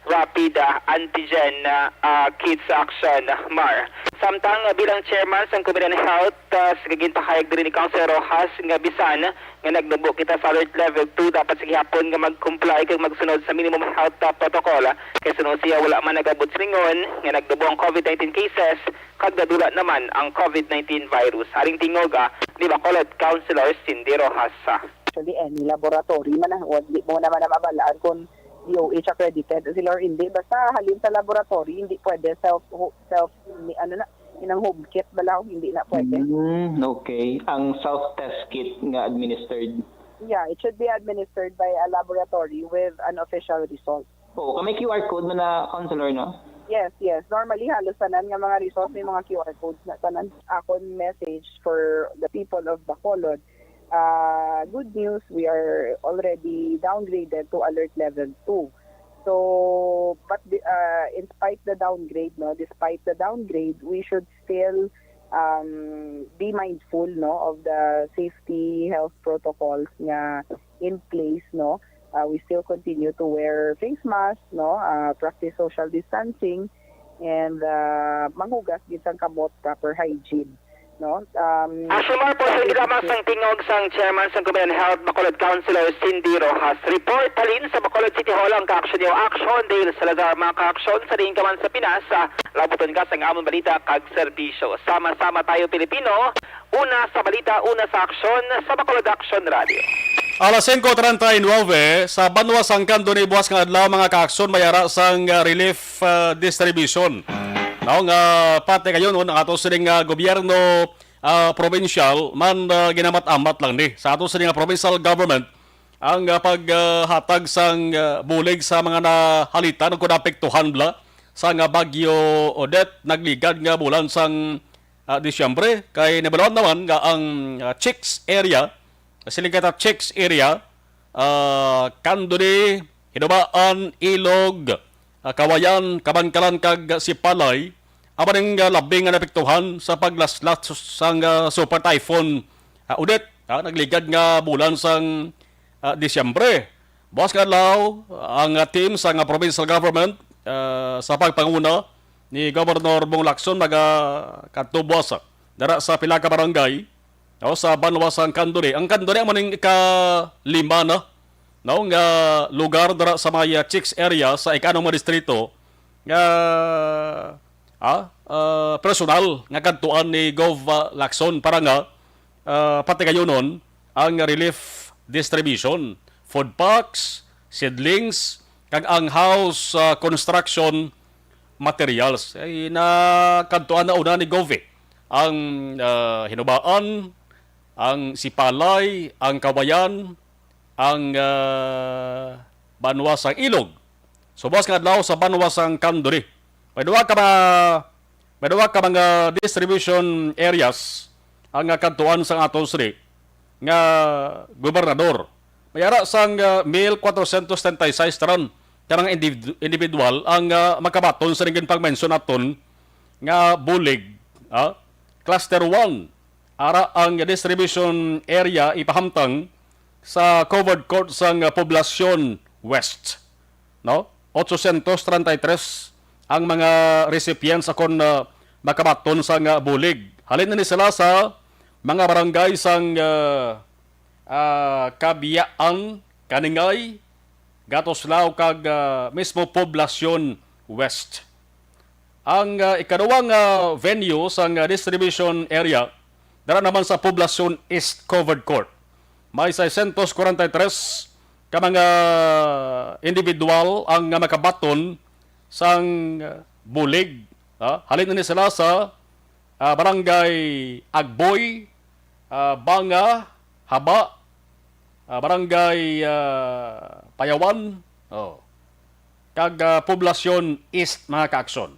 rapid, ah, antigen, ah, ah, kits sa Action Mar. Samtang, ah, bilang chairman sang Committee on Health, ah, sa ginpahayag diri ni Councilor Rojas nga bisan nga nagnubo kita sa alert level two, dapat sa gihapon nga mag-comply kag magsunod sa minimum health, ah, protocol. Kay sunod siya, wala man nag-abot sa lingon nga nagnubo ang COVID nineteen cases kag nadula naman ang COVID nineteen virus. Aring tingog, ah, ni Bacolod Councilor Cindy Rojas. Actually, any laboratory man, ah, wa-, di mo naman na mabalaan kung D O H accredited sila or hindi. Basta halin sa laboratory, hindi pwede self, self, ano na, inang home kit bala, hindi na pwede. Mm, okay. Ang self-test kit nga administered? Yeah, it should be administered by a laboratory with an official result. Oo, kay may Q R code man na, Counselor, no? Yes, yes. Normally, halos tanan nga mga results may mga Q R codes na tanan. Akon message for the people of Bacolod, uh, good news, we are already downgraded to alert level two. So, but the, uh, in spite the downgrade, no, despite the downgrade, we should still, um, be mindful, no, of the safety health protocols nga in place, no. Uh, we still continue to wear face mask, no, uh, practice social distancing, and, uh, manghugas gid sang kamot, proper hygiene. No? Um, Action Mar, portion gid lamang sang tingog sang Chairman sang Committee on Health, Bacolod Councilor Cindy Rojas. Report halin sa Bacolod City Hall ang ka-action niyo. Action, Dale Salazar, mga ka-action, sa diin ka man sa Pinas, ah, labuton ka sang amon balita kag serbisyo. Sama-sama tayo, Pilipino. Una sa balita, una sa aksyon, sa Bacolod Action Radio. Alas singko treinta y nueve, sa banwa sang Candoni buwas nga adlaw, mga ka-action, may ara sang, ah, relief, ah, distribution. Tao nga pati kayo noon ang ato sining, ah, gobyerno, ah, probinsyal man, ah, ginamat-amat lang ni sa ato sining, ah, provincial government ang, ah, paghatag sang, ah, bulig sa mga nahalitan o kung naapektuhan bala sang, ah, Bagyo Odette nagligad nga bulan sang, ah, Disyembre. Kay nabaluan naman nga ang, ah, Chicks area, siling kita Chicks area, ah, Candoni, Hinubaan, Ilog, ah, Kawayan, Kabankalan kag Sipalay amo ning, ah, labi nga naapektuhan sa paglaslas sang, ah, Super Typhoon, ah, Odette, ah, nagligad nga bulan sang, ah, Disyembre. Buas nga adlaw, ang, ah, team sang, ah, provincial government, ah, sa pagpanguna ni Governor Bong Lacson magakadto buas, ah, dara sa pila ka barangay no, sa banwa sang Candoni. Ang Candoni amo ning ikalima na, no, nga lugar dira sa may, ah, Chicks area sa ikanom nga distrito nga, ah, ah, personal nga kadtuan ni Gov, ah, Lacson para nga, ah, patigayunon ang relief distribution, food packs, seedlings, kag ang house, ah, construction materials. Ay, nakadtuan na una ni Gov ang, ah, Hinubaan, ang Sipalay, ang Kawayan, ang, ah, banwa sang Ilog. So, buas nga adlaw sa banwa sang Candoni. May duha ka ma-, may duha ka mga distribution areas ang, ah, kadtuan sang aton sini nga gobernador. May ara sang, ah, mil kwatrosyentos treinta y seis tanan ka mga individu-, individual ang, ah, makabaton sa ning ginpangmensyon naton nga bulig, ah, cluster one. Ara ang distribution area ipahamtang sa covered court sang, ah, Poblacion West, no? Otsosyentos treinta y tres ang mga recipients akon, ah, makabaton sang, ah, bulig. Halin ini sila sa mga barangay sang, ah, ah, Kabiyaang, Kaningay, Gatoslao kag, ah, mismo Poblacion West. Ang, ah, ikaduwang, ah, venue sang, ah, distribution area dara naman sa Poblacion East Covered Court. May seiscientos cuarenta y tres ka mga individual ang, ah, makabaton sang, ah, bulig, ah, halin ini sila sa, ah, Barangay Agboy, ah, Banga, Haba, ah, Barangay, ah, Payawan, oh, kag, ah, Poblacion East, mga kaaksyon.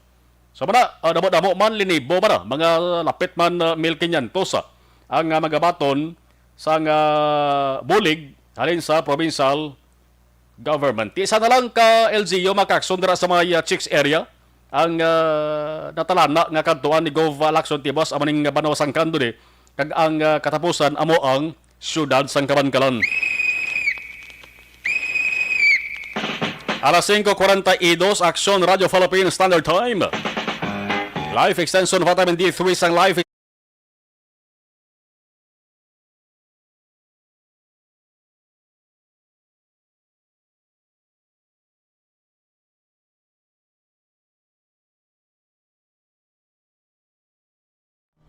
So, mana, ah, damo-damo man, linibo man, ah, mga lapit man, ah, mil quinientos, ah, ang, ah, magabaton sang, ah, bulig halin sa provincial government. Isa na lang ka L G U, mga kaaksyon, dira sa mga, ah, Chicks area ang, ah, natalana nga kadtuan ni Gov Lacson Tibas, amo ning banwa sang Candoni, kag ang, ah, katapusan amo ang siyudad sang Kabankalan. Alas singko cuarenta y dos, Aksyon Radyo Philippine Standard Time. Life Extension Vitamin D three sang Life.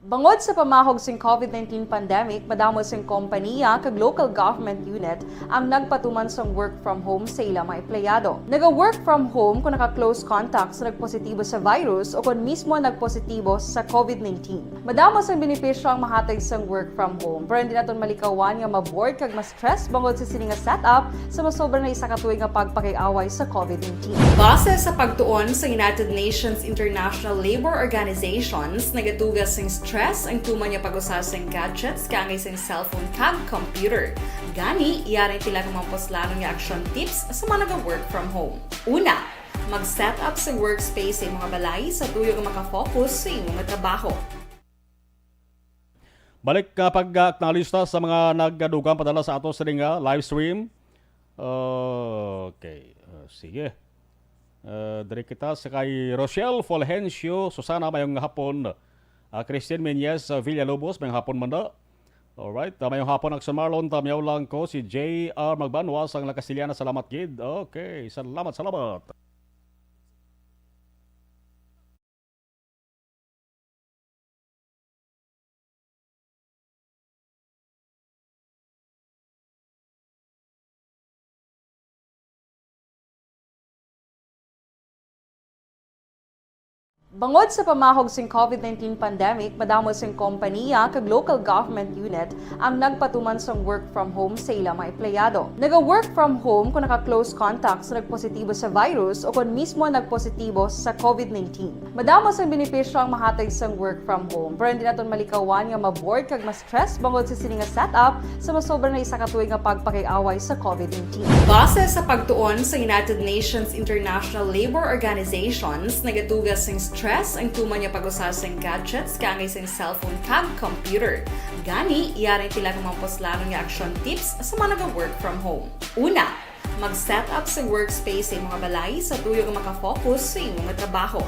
Bangod sa pamahog sing COVID nineteen pandemic, madamo sing kompaniya kag local government unit ang nagpatuman sang work from home sa ila mga empleyado. Naga-work from home kon naka-close contact sa nagpositibo sa virus o kon mismo nagpositibo sa COVID nineteen. Madamo sang benepisyo ang mahatag sang work from home, pero hindi naton malikawan nga ma-bored kag ma-stress bangod sa sini nga setup sa masobra na isa ka tuig nga pagpakig-away sa COVID nineteen. Base sa pagtuon sa United Nations International Labor Organizations, nagatuga sing stress ang tuman nga pag-usa sing gadgets kaangay sing cellphone kag computer. Gani, yari sila nga mga puslanon nga action tips sa mga naga-work from home. Una, mag-set up sa workspace sa imong balay sa tuyo nga makafocus sa imong trabaho. Balik ka pag, ah, acknowledge ta sa mga nagdugang padala sa ato sining, ah, live stream. Okay. Ah, sige. Ah, diri kita sa kay Rochelle Fulgencio Susana, mayong hapon. Ah, Christine Menyes, ah, Villalobos, mayong hapon man da. Alright, ah, mayong hapon, Action Marlon, tamyaw lang ko, si J R Magbanwa sang La Castellana, salamat gid. Okay, salamat, salamat. Bangod sa pamahog sing COVID nineteen pandemic, madamo sing kompaniya kag local government unit ang nagpatuman sang work from home sa ila mga empleyado. Naga-work from home kung naka-close contact sa nagpositibo sa virus o kon mismo nagpositibo sa COVID nineteen. Madamo sang benepisyo ang mahatag sang work from home, pero hindi naton malikawan nga ma-bored kag ma-stress bangod sa sini nga setup sa masobra na isa ka tuig nga pagpakig-away sa COVID nineteen. Base sa pagtuon sa United Nations International Labour Organizations, nagatugas sing stress ang tuman nga pag-usa sing gadgets kaangay sing cellphone kag computer. Gani, yari ang pila ka mga puslanon nga action tips sa mga naga-work from home. Una, mag-set up sa workspace sa imong balay sa tuyo nga makafocus sa imong trabaho.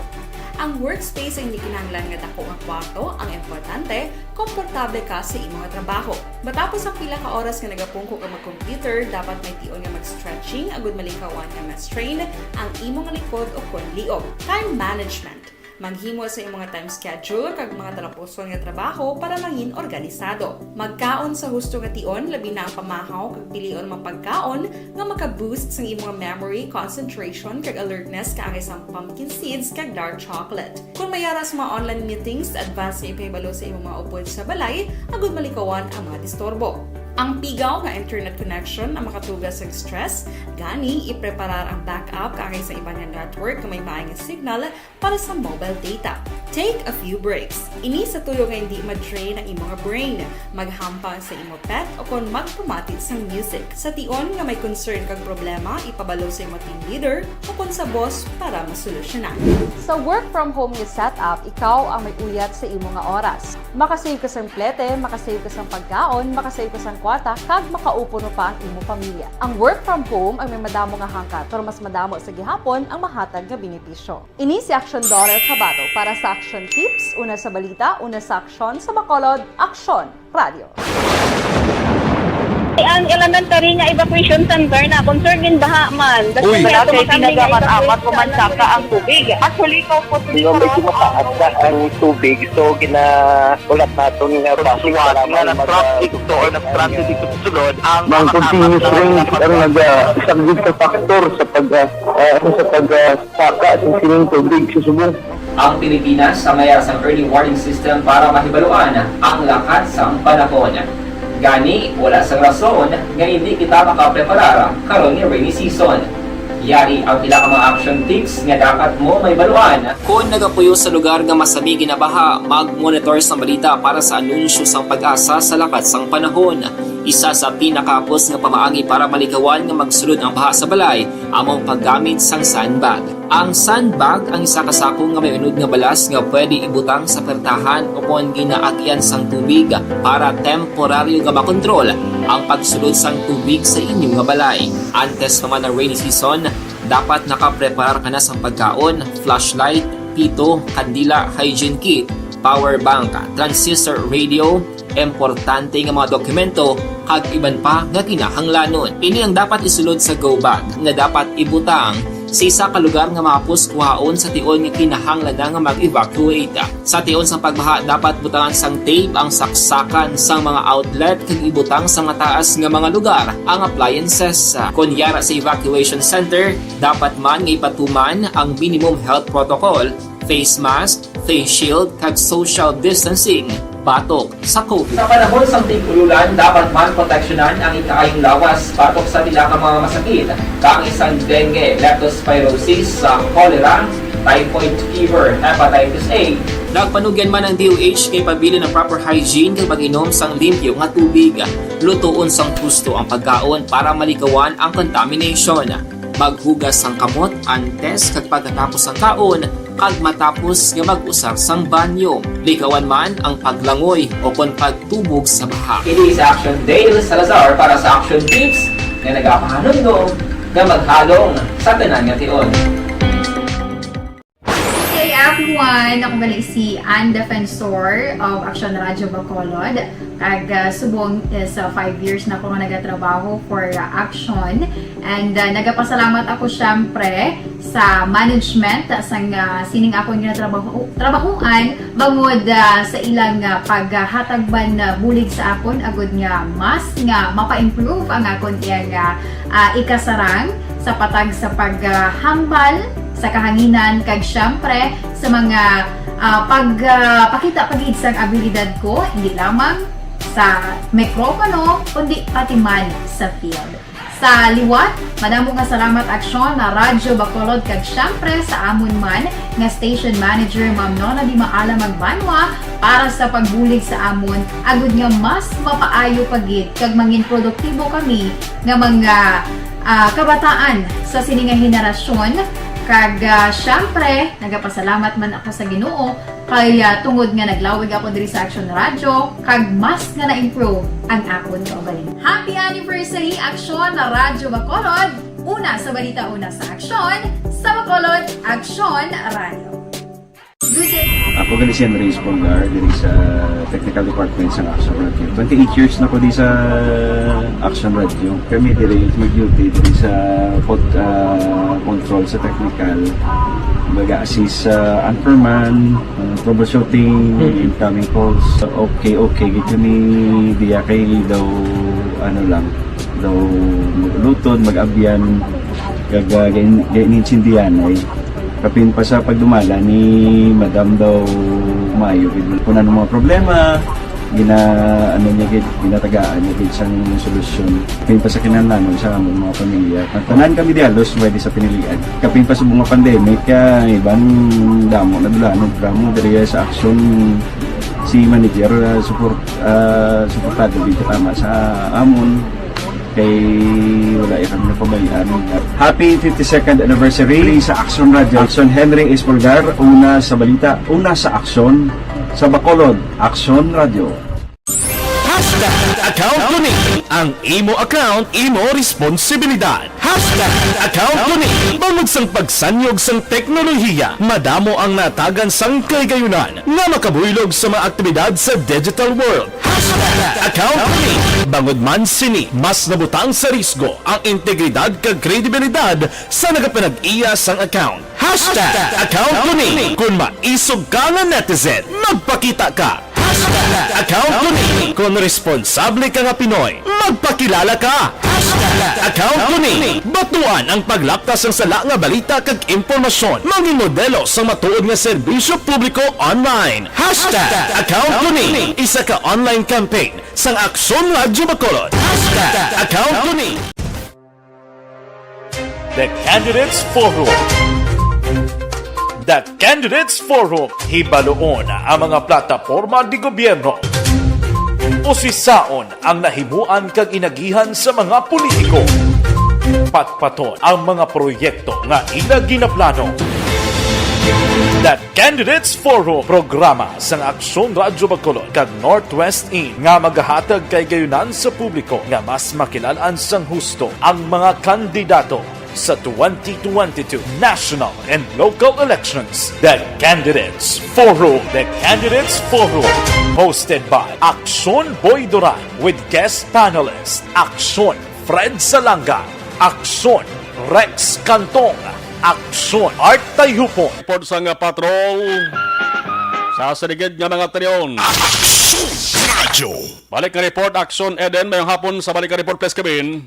Ang workspace ay hindi kinahanglan nga dako nga kwarto ang importante, komportable ka sa imong trabaho. Matapos ang pila ka oras nga nagapungko ka mag-computer, dapat may tion nga mag-stretching agud malikawan nga ma-strain ang imong likod o kon liog. Time management. Maghimo sa imong mga time schedule kag mga talapuson nga trabaho para mangin organisado. Magkaon sa husto nga tion, labi na ang pamahaw kag pilion mga pagkaon nga maka-boost sang imong memory, concentration, kag alertness kaangay sang pumpkin seeds kag dark chocolate. Kung may ara sa mga online meetings, advance nga ipahibalo sa imong mga upod sa balay agud malikawan ang mga disturbo. Ang pigaw nga internet connection ang makatugas sang stress, gani ipreparar ang backup kaangay sa iban nga network nga may maay nga signal para sa mobile data. Take a few breaks. Ini sa tuyo nga hindi ma-drain ang imo nga brain. Maghampang sa imo pet o kon magpamati sang music. Sa tion nga may concern kag problema, ipabalo sa imo team leader o kon sa boss para masolusyonan. Sa work from home nga setup, ikaw ang may uyat sa imo nga oras. Makasave ka sang plete, makasave ka sang pagkaon, makasave ka sang kwarta, kag makaupuno pa ang imo pamilya. Ang work from home ang may madamo nga hangkat, pero mas madamo sa gihapon ang mahatag nga benepisyo. Ini si Action Daughter Kabato para sa Action Tips, una sa balita, una sa aksyon, sa Bacolod, Aksyon Radio. Ang elementary nga evacuation center na concern din baha man. Uy, Kasi wala kay kami nga tinaga man evacuation amat ko man center. Saka ang tubig. Actually, ikaw po, Di ba, medyo mataas na ang tubig, so ginaulat naton nga Suwat nga nag-traffic to or nag-transit dito sa sulod ang Ng mga continuous kasama rain ang naga-, saglit sa factor sa pag, ah, ah, sa pag, ah, saka sa sining tubig sa subong. Ang Pilipinas ang may sang early warning system para mahibaluan ang lakat sang panahon. Gani, wala sang rason nga hindi kita makapreparar karon nga rainy season. Yari ang pila ka mga action tips nga dapat mo mahibaluan. Kon nagapuyo sa lugar nga masami ginabaha, mag-monitor sang balita para sa anunsyo sang PAGASA sa lakat sang panahon. Isa sa pinakahapos nga pamaagi para malikawan nga magsulod ang baha sa balay amo ang paggamit sang sandbag. Ang sandbag ang isa ka sako nga may unod nga balas nga pwede ibutang sa pertahan o kon ginaagian sang tubig para temporaryo nga makontrol ang pagsulod sang tubig sa inyo nga balay. Antes pa man ang rainy season, dapat nakapreparar ka na sang pagkaon, flashlight, pito, kandila, hygiene kit, power bank, transistor radio, importante nga mga dokumento, kag iban pa nga kinahanglanon. Ini ang dapat isulod sa go bag nga dapat ibutang sa isa ka lugar nga mahapos kuhaon sa tion nga kinahanglan na nga mag-evacuate. Sa tion sang pagbaha, dapat butangan sang tape ang saksakan sang mga outlet kag ibutang sa mataas nga mga lugar ang appliances. Kon yara sa evacuation center, dapat man nga ipatuman ang minimum health protocol, face mask, face shield, kag social distancing batok sa COVID. Sa panahon sang tig-ululan, dapat man proteksyonan ang ikaayong lawas batok sa pila ka mga masakit, kaangay sang dengue, leptospirosis, sa cholera, typhoid fever, hepatitis A. Nagpanugyan man ang D O H nga ipabilin ang proper hygiene kag pag-inom sang limpyo nga tubig. Lutoon sang husto ang pagkaon para malikawan ang contamination. Maghugas sang kamot antes kag pagkatapos sang kaon, kag matapos nga mag-usar sang banyo. Likawan man ang paglangoy o kon pagtubog sa baha. Ini si Action Dale Salazar para sa Action Tips nga nagapahanumdom nga maghalong sa tanan nga tion. Good day, everyone. Ako gali si Ann Defensor of Action Radio Bacolod. Kag, ah, subong is, ah, five years na ako nga nagatrabaho for, ah, Action. And, ah, nagapasalamat ako, syempre, sa management sang, ah, sining akon nga trabaho, trabahoan, bangod, ah, sa ilang, ah, paghatag man, ah, bulig sa akon, agud nga mas nga mapa-improve ang akon iyang, ah, ah, ikasarang sa patag sa paghambal sa kahanginan, kag siyempre sa mga, ah, pag, ah, pakita pa gid sang abilidad ko, hindi lamang sa mikropono, kundi pati man sa field. Sa liwat, madamo nga salamat, Aksyon na Radyo Bacolod, kag siyempre sa amon man nga station manager, Ma'am Nona Di Maala Magbanwa, para sa pagbulig sa amon, agud nga mas mapaayo pa gid kag mangin produktibo kami nga mga, ah, kabataan sa sini nga henerasyon. Kag, ah, siyempre, nagapasalamat man ako sa Ginoo kay, ah, tungod nga naglawig ako diri sa Action Radio, kag mas nga na-improve ang akon kaugalingon. Happy anniversary, Aksyon na Radyo Bacolod! Una sa balita, una sa aksyon, sa Bacolod, Aksyon Radio. Ako gali si Henry Espolgar diri sa technical department sa Action Radio. Twenty-eight years na ko di sa Action Radio. Kami diri mag-duty diri sa pod, ah, control sa technical. Mag-assist sa anchorman, ah, troubleshooting, Mm. incoming calls. Okay, okay. Gito ni diya kay daw, ano lang, daw maglutod, mag-abyan, kag, ah, gain-, gainintindihan ay kapin pa sa pagdumala ni Madam daw maayo gid. Kung ano mga problema, gina-, ano niya gid, ginatagaan niya gid sang solusyon. Kapin pa sa kinahanglanon sa among mga pamilya. Tanan kami di halos pwede sa pinilian. Kapin pa sa mga pandemic, ah, iban damo na dulanon, damo diri sa aksyon si manager, ah, support, ah, suportado gid tama sa amon. Kay wala ya kami napabayaan. Happy fifty-second anniversary sa Action Radio. Action Henry Espolgar, una sa balita, una sa aksyon, sa Bacolod, Action Radio. Hashtag account ko ni. Ang imo account, imo responsibilidad. Hashtag account ko ni. Bangod sang pagsanyog sang teknolohiya, madamo ang natagan sang kahigayonan nga makabuylog sa mga aktibidad sa digital world. Hashtag account ko ni. Bangod man sini, mas nabutang sa risgo ang integridad kag kredibilidad sa nagapanag-iya sang account. Hashtag account ko ni. Kung maisog ka nga netizen, magpakita ka. Hashtag account ko ni. Kung responsable ka nga Pinoy, magpakilala ka. Hashtag account ko ni. Batuan ang paglapta sang sala nga balita kag impormasyon. Mangin modelo sang matuod nga serbisyo publiko online. Hashtag account ko ni. Isa ka online campaign sang Aksyon Radyo Bacolod. Hashtag account ko ni. The Candidates Forum. The Candidates Forum. Hibaluon ang mga plataporma de gobyerno. Usisaon ang nahimuan kag inagihan sa mga politiko. Patpaton ang mga proyekto nga ila ginaplano. The Candidates Forum, programa sang Aksyon Radyo Bacolod kag Northwest In nga magahatag kahigayonan sa publiko nga mas makilal-an sang husto ang mga kandidato sa twenty twenty-two national and local elections. The Candidates Forum. The Candidates Forum, hosted by Aksyon Boy Duran with guest panelist Aksyon Fred Salanga, Aksyon Rex Cantong, Aksyon Art Tayhupon. Report sang patrol sa siligid nga mga talion. Aksyon Radyo. Balik nga report, Aksyon Eden. Mayong hapon sa balik nga report, please, Kevin.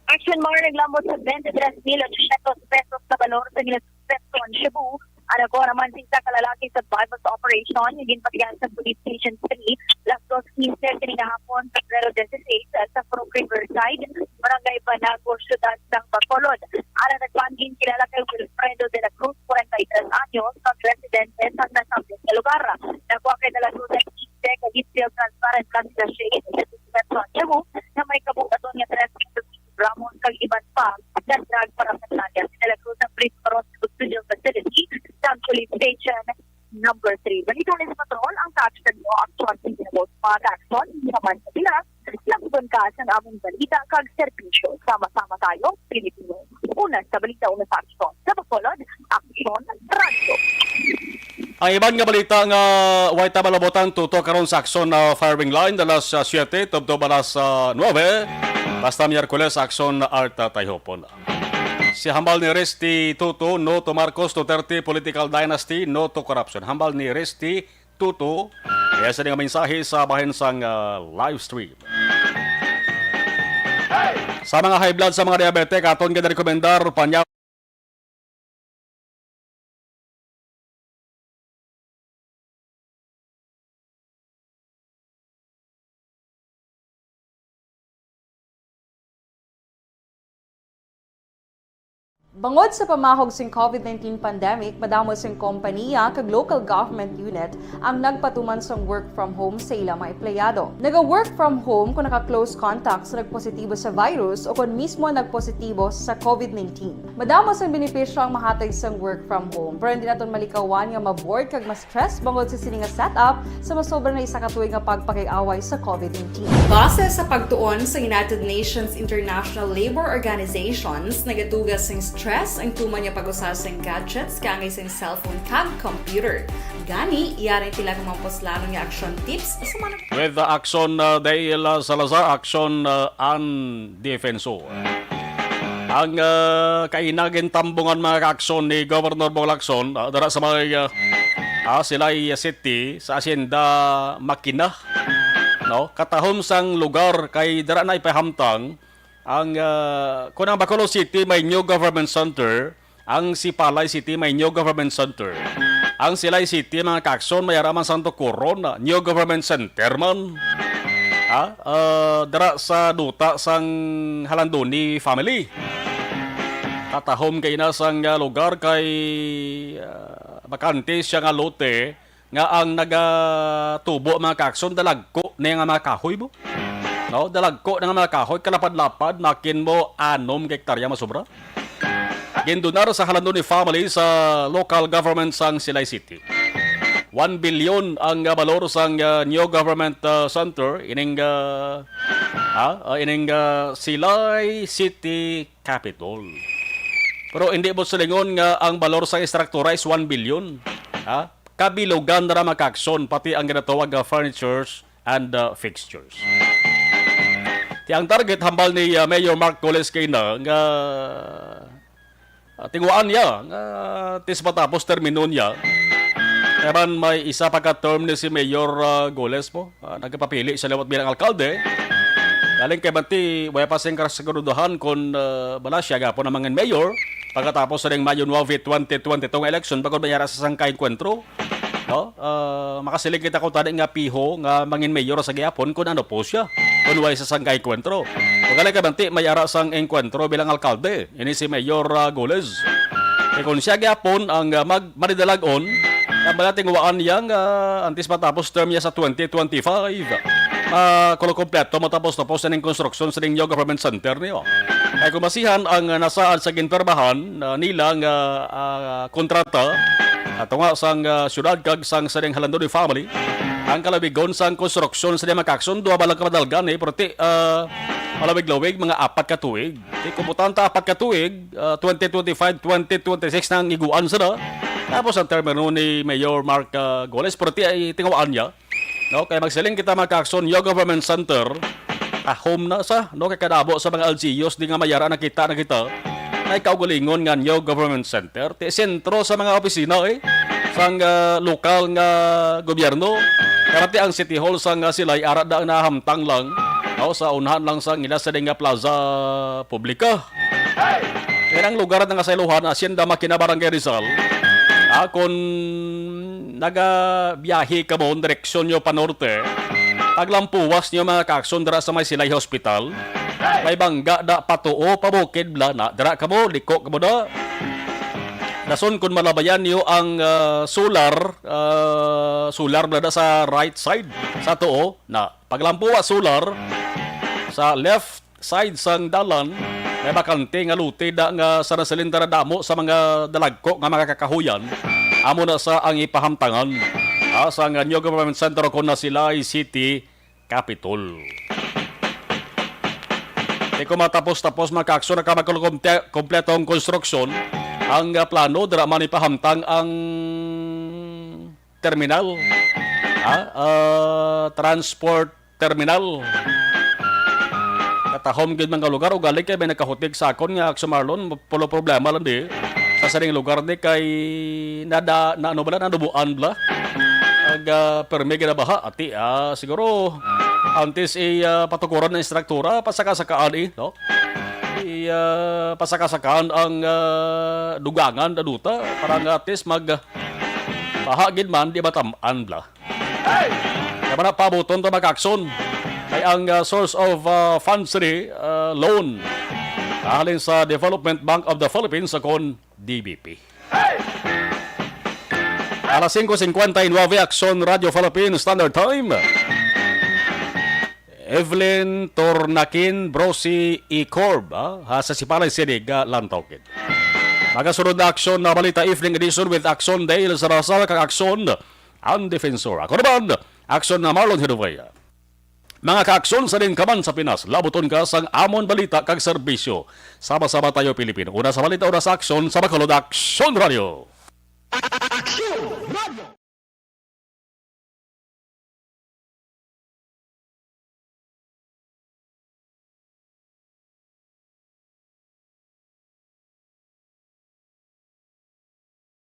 Action Mar, naglamot sa twenty-three mil ochocientos pesos sa balor sa Ginasugpetron, Cebu. Ang nakuha naman sa isa ka lalaki sa survival operation nga ginpatihan sa Police Station three, las dos quince sining hapon sa Febrero dieciséis, sa Purok Riverside, Barangay Banago, Siyudad sang Bacolod. Ang nagpangin kilala kay Wilfredo de la Cruz, forty-tres anyos, kag residente sa nasambit nga lugar. Nakuha kay De La Cruz ang quince ka heat-sealed transparent plastic sachet sa Ginasugpetron, Cebu, nga may kabukaton nga tres gramos kag iban pa nga drug paraphernalia. Si De La Cruz ang prisoner sa custodial facility sa Police Station Number Three. Balita ni sa Patrol, ang kaaksyon mo, aksyon, hindi na mo mga kaaksyon, hindi naman sa sila. Labugon ka sa among balita kag serbisyo. Sama-sama tayo, Pilipino. Una sa balita, una sa aksyon. Sa Bacolod, Aksyon Radyo. Ang iban nga balita nga way ta malabutan, tutok karon sa aksyon na firing line, alas, ah, siete tubtob alas, ah, nuebe, basta Miyerkules, aksyon na Art Tayhupon. Si hambal ni Resty Tutu, "No to Marcos Duterte political dynasty, no to corruption." Hambal ni Resty Tutu, kaya sa nga mensahe sa bahin sang, ah, live stream. Sa mga high blood, sa mga diabetic, aton ginarekomendar, panyaw Bangod sa pamahog sing COVID nineteen pandemic, madamo sing kompaniya kag local government unit ang nagpatuman sang work from home sa ila mga empleyado. Naga-work from home kon naka-close contact sa nagpositibo sa virus o kon mismo nagpositibo sa COVID nineteen. Madamo sang benepisyo ang mahatag sang work from home, pero hindi naton malikawan nga ma-bored kag ma-stress bangod sa sini nga setup sa masobra na isa ka tuig nga pagpakig-away sa COVID nineteen. Base sa pagtuon sa United Nations International Labour Organizations, nagaduga sing stress ang tuman nga pag-usa sing gadgets kaangay sing cellphone kag computer. Gani, yari ang pila ka mga puslanon nga action tips sa mga With the action, uh, Dale, uh, Salazar, action, uh, ang defensor. Ang, uh, kaina gintambungan, mga kaaksyon, ni Governor Bong Lacson, uh, dara sa may, uh, uh, Silay City, sa Hacienda Makina, no? Katahom sang lugar kay dara na ipahamtang ang, uh, kung ang Bacolod City may new government center, ang Sipalay City may new government center. Ang Silay City, mga kaaksyon, may ara man sang Tukuron, uh, new government center man. Ha? Uh, dara sa duta sang Halandoni family. Katahom kay na sang, uh, lugar kay, uh, bakante siya nga lote nga ang nagatubo, mga kaaksyon, dalagko na nga mga kahoy mo. No, dalagko na nga mga kahoy, kalapad-lapad, makin mo anom ka hektarya masobra. Gindonar sa Halandoni family sa local government sang Silay City. One billion ang, uh, balor sang, uh, new government, uh, center ining, uh, ha? Uh, ining, uh, Silay City Capitol. Pero hindi mo silingon nga ang balor sang estruktura is one billion. Ha? Kabilugan na ra, mga kaaksyon, pati ang ginatawag nga furnitures and, uh, fixtures. Ti ang target hambal ni, uh, Mayor Mark Goles kay na nga, uh, tinguhaan niya nga tis matapos termino niya. Kaya man may isa pa ka term ni si Mayor, uh, Goles po. Ah, nagapapili siya liwat bilang alkalde. Galing kay Banti, wala pa sing kasiguruduhan kung, ah, bala siya gapon ang mangin mayor pagkatapos sa ding Mayo nuwebe, twenty twenty-two nga election, bangod may ara sa sangka engkwentro. No? Ah, makasiling kita kung tani nga piho nga mangin mayor sa gihapon kung ano po siya, kung wala sa sangka engkwentro. Kung galing kay Banti, may ara sang engkwentro bilang alkalde. Ini si Mayor, ah, Goles. Kay kung siya gyapon ang, ah, mag-, manidalag-on, ang bala tinguhaan niya nga antes matapos term niya sa twenty twenty-five, ah, kulo kompleto matapos-tapos na ning konstruksyon sa ning new government center niyo. Kay kung masihan ang, ah, nasaad sa ginpirmahan, ah, nila nga, ah, kontrata, ah, tunga sang, ah, syudad kag sang sa ding Halandoni family, ang kalawigon sang konstruksyon sa ding mga kaaksyon, duha ba lang ka madalgan, eh, pero ti, ah, malawig-lawig, mga apat ka tuig. Ti, kung butang ta apat ka tuig, ah, twenty twenty-five, twenty twenty-six na ang iguan sila. Tapos ang termino ni Mayor Mark, ah, Goles, pero ti ay tinguhaan niya. No, kay magsiling kita, mga kaaksyon, new government center, ah, home na sa, no, kay kadamo sa mga L G Us di nga mayara nakita na kita. Ay kaugalingon nga new government center, ti sentro sa mga opisina, eh, sang, ah, lokal nga gobyerno. Kaya ti ang City Hall sang, ah, Silay ara da ang nahamtang lang, no, sa unahan lang sang ila sa ding nga plaza publika. Kaya ang lugar nga sa iluhan, Hacienda Makina, Barangay Rizal, ah, kung nagabiyahe ka mo, direksyon nyo pa norte, paglampuwas nyo, mga kaaksyon, dira sa may Silay Hospital, may bangga da patuo, pabukid bala na, dira ka mo, liko ka mo da. Dason kung malabayan nyo ang, ah, solar, ah, solar bala da sa right side, sa tuo, na paglampuwas solar, sa left side sang dalan, may bakante nga lote da nga sa nasalin dara damo sa mga dalagko nga mga kakahuyan. Amo na sa ang ipahamtangan, ah, sang new government center kon na Silay City Capitol. Di ko matapos-tapos, mga kaaksyon, na ka magkulo-, kompleto ang konstruksyon. Ang, ah, plano, dira man ipahamtang ang terminal. Ha? Ah, transport terminal. Katahom gid man nga lugar, ugali kay may nagkahutig sa akon nga, Akso Marlon, pulo problema lang di. Sa sining lugar di kay nada, na ano bala, nanubuan bala. Ag, ah, permi gid na baha, ati, ah, siguro, antes i, ah, patukuran ng instruktura, pasaka-sakaan eh, no? I, ah, pasaka-sakaan ang, ah, dugangan na duta, para nga at least mag, baha gid man, di matamaan bala. Kaya man na pabuton ta, mga kaaksyon. Kay ang, ah, source of, ah, funds ni, ah, loan. halin sa Development Bank of the Philippines, kon D B P. Alas singko singkwenta y nuebe, Aksyon Radyo Philippines Standard Time. Evelyn Tornakin Brosi Icorb, ah, ha, sa Sipalay Silig, ah, Lantaukid. Magasunod na Aksyon na Balita Evening Edition with Aksyon Dale Salazar kag Aksyon ang Defensor. Ako naman, Aksyon na Marlon Hinovea. Mga kaaksyon, sa din ka man sa Pinas, labuton ka sang amon balita kag serbisyo. Sama-sama tayo, Pilipino. Una sa balita, una sa aksyon, sa Bacolod, Aksyon Radio.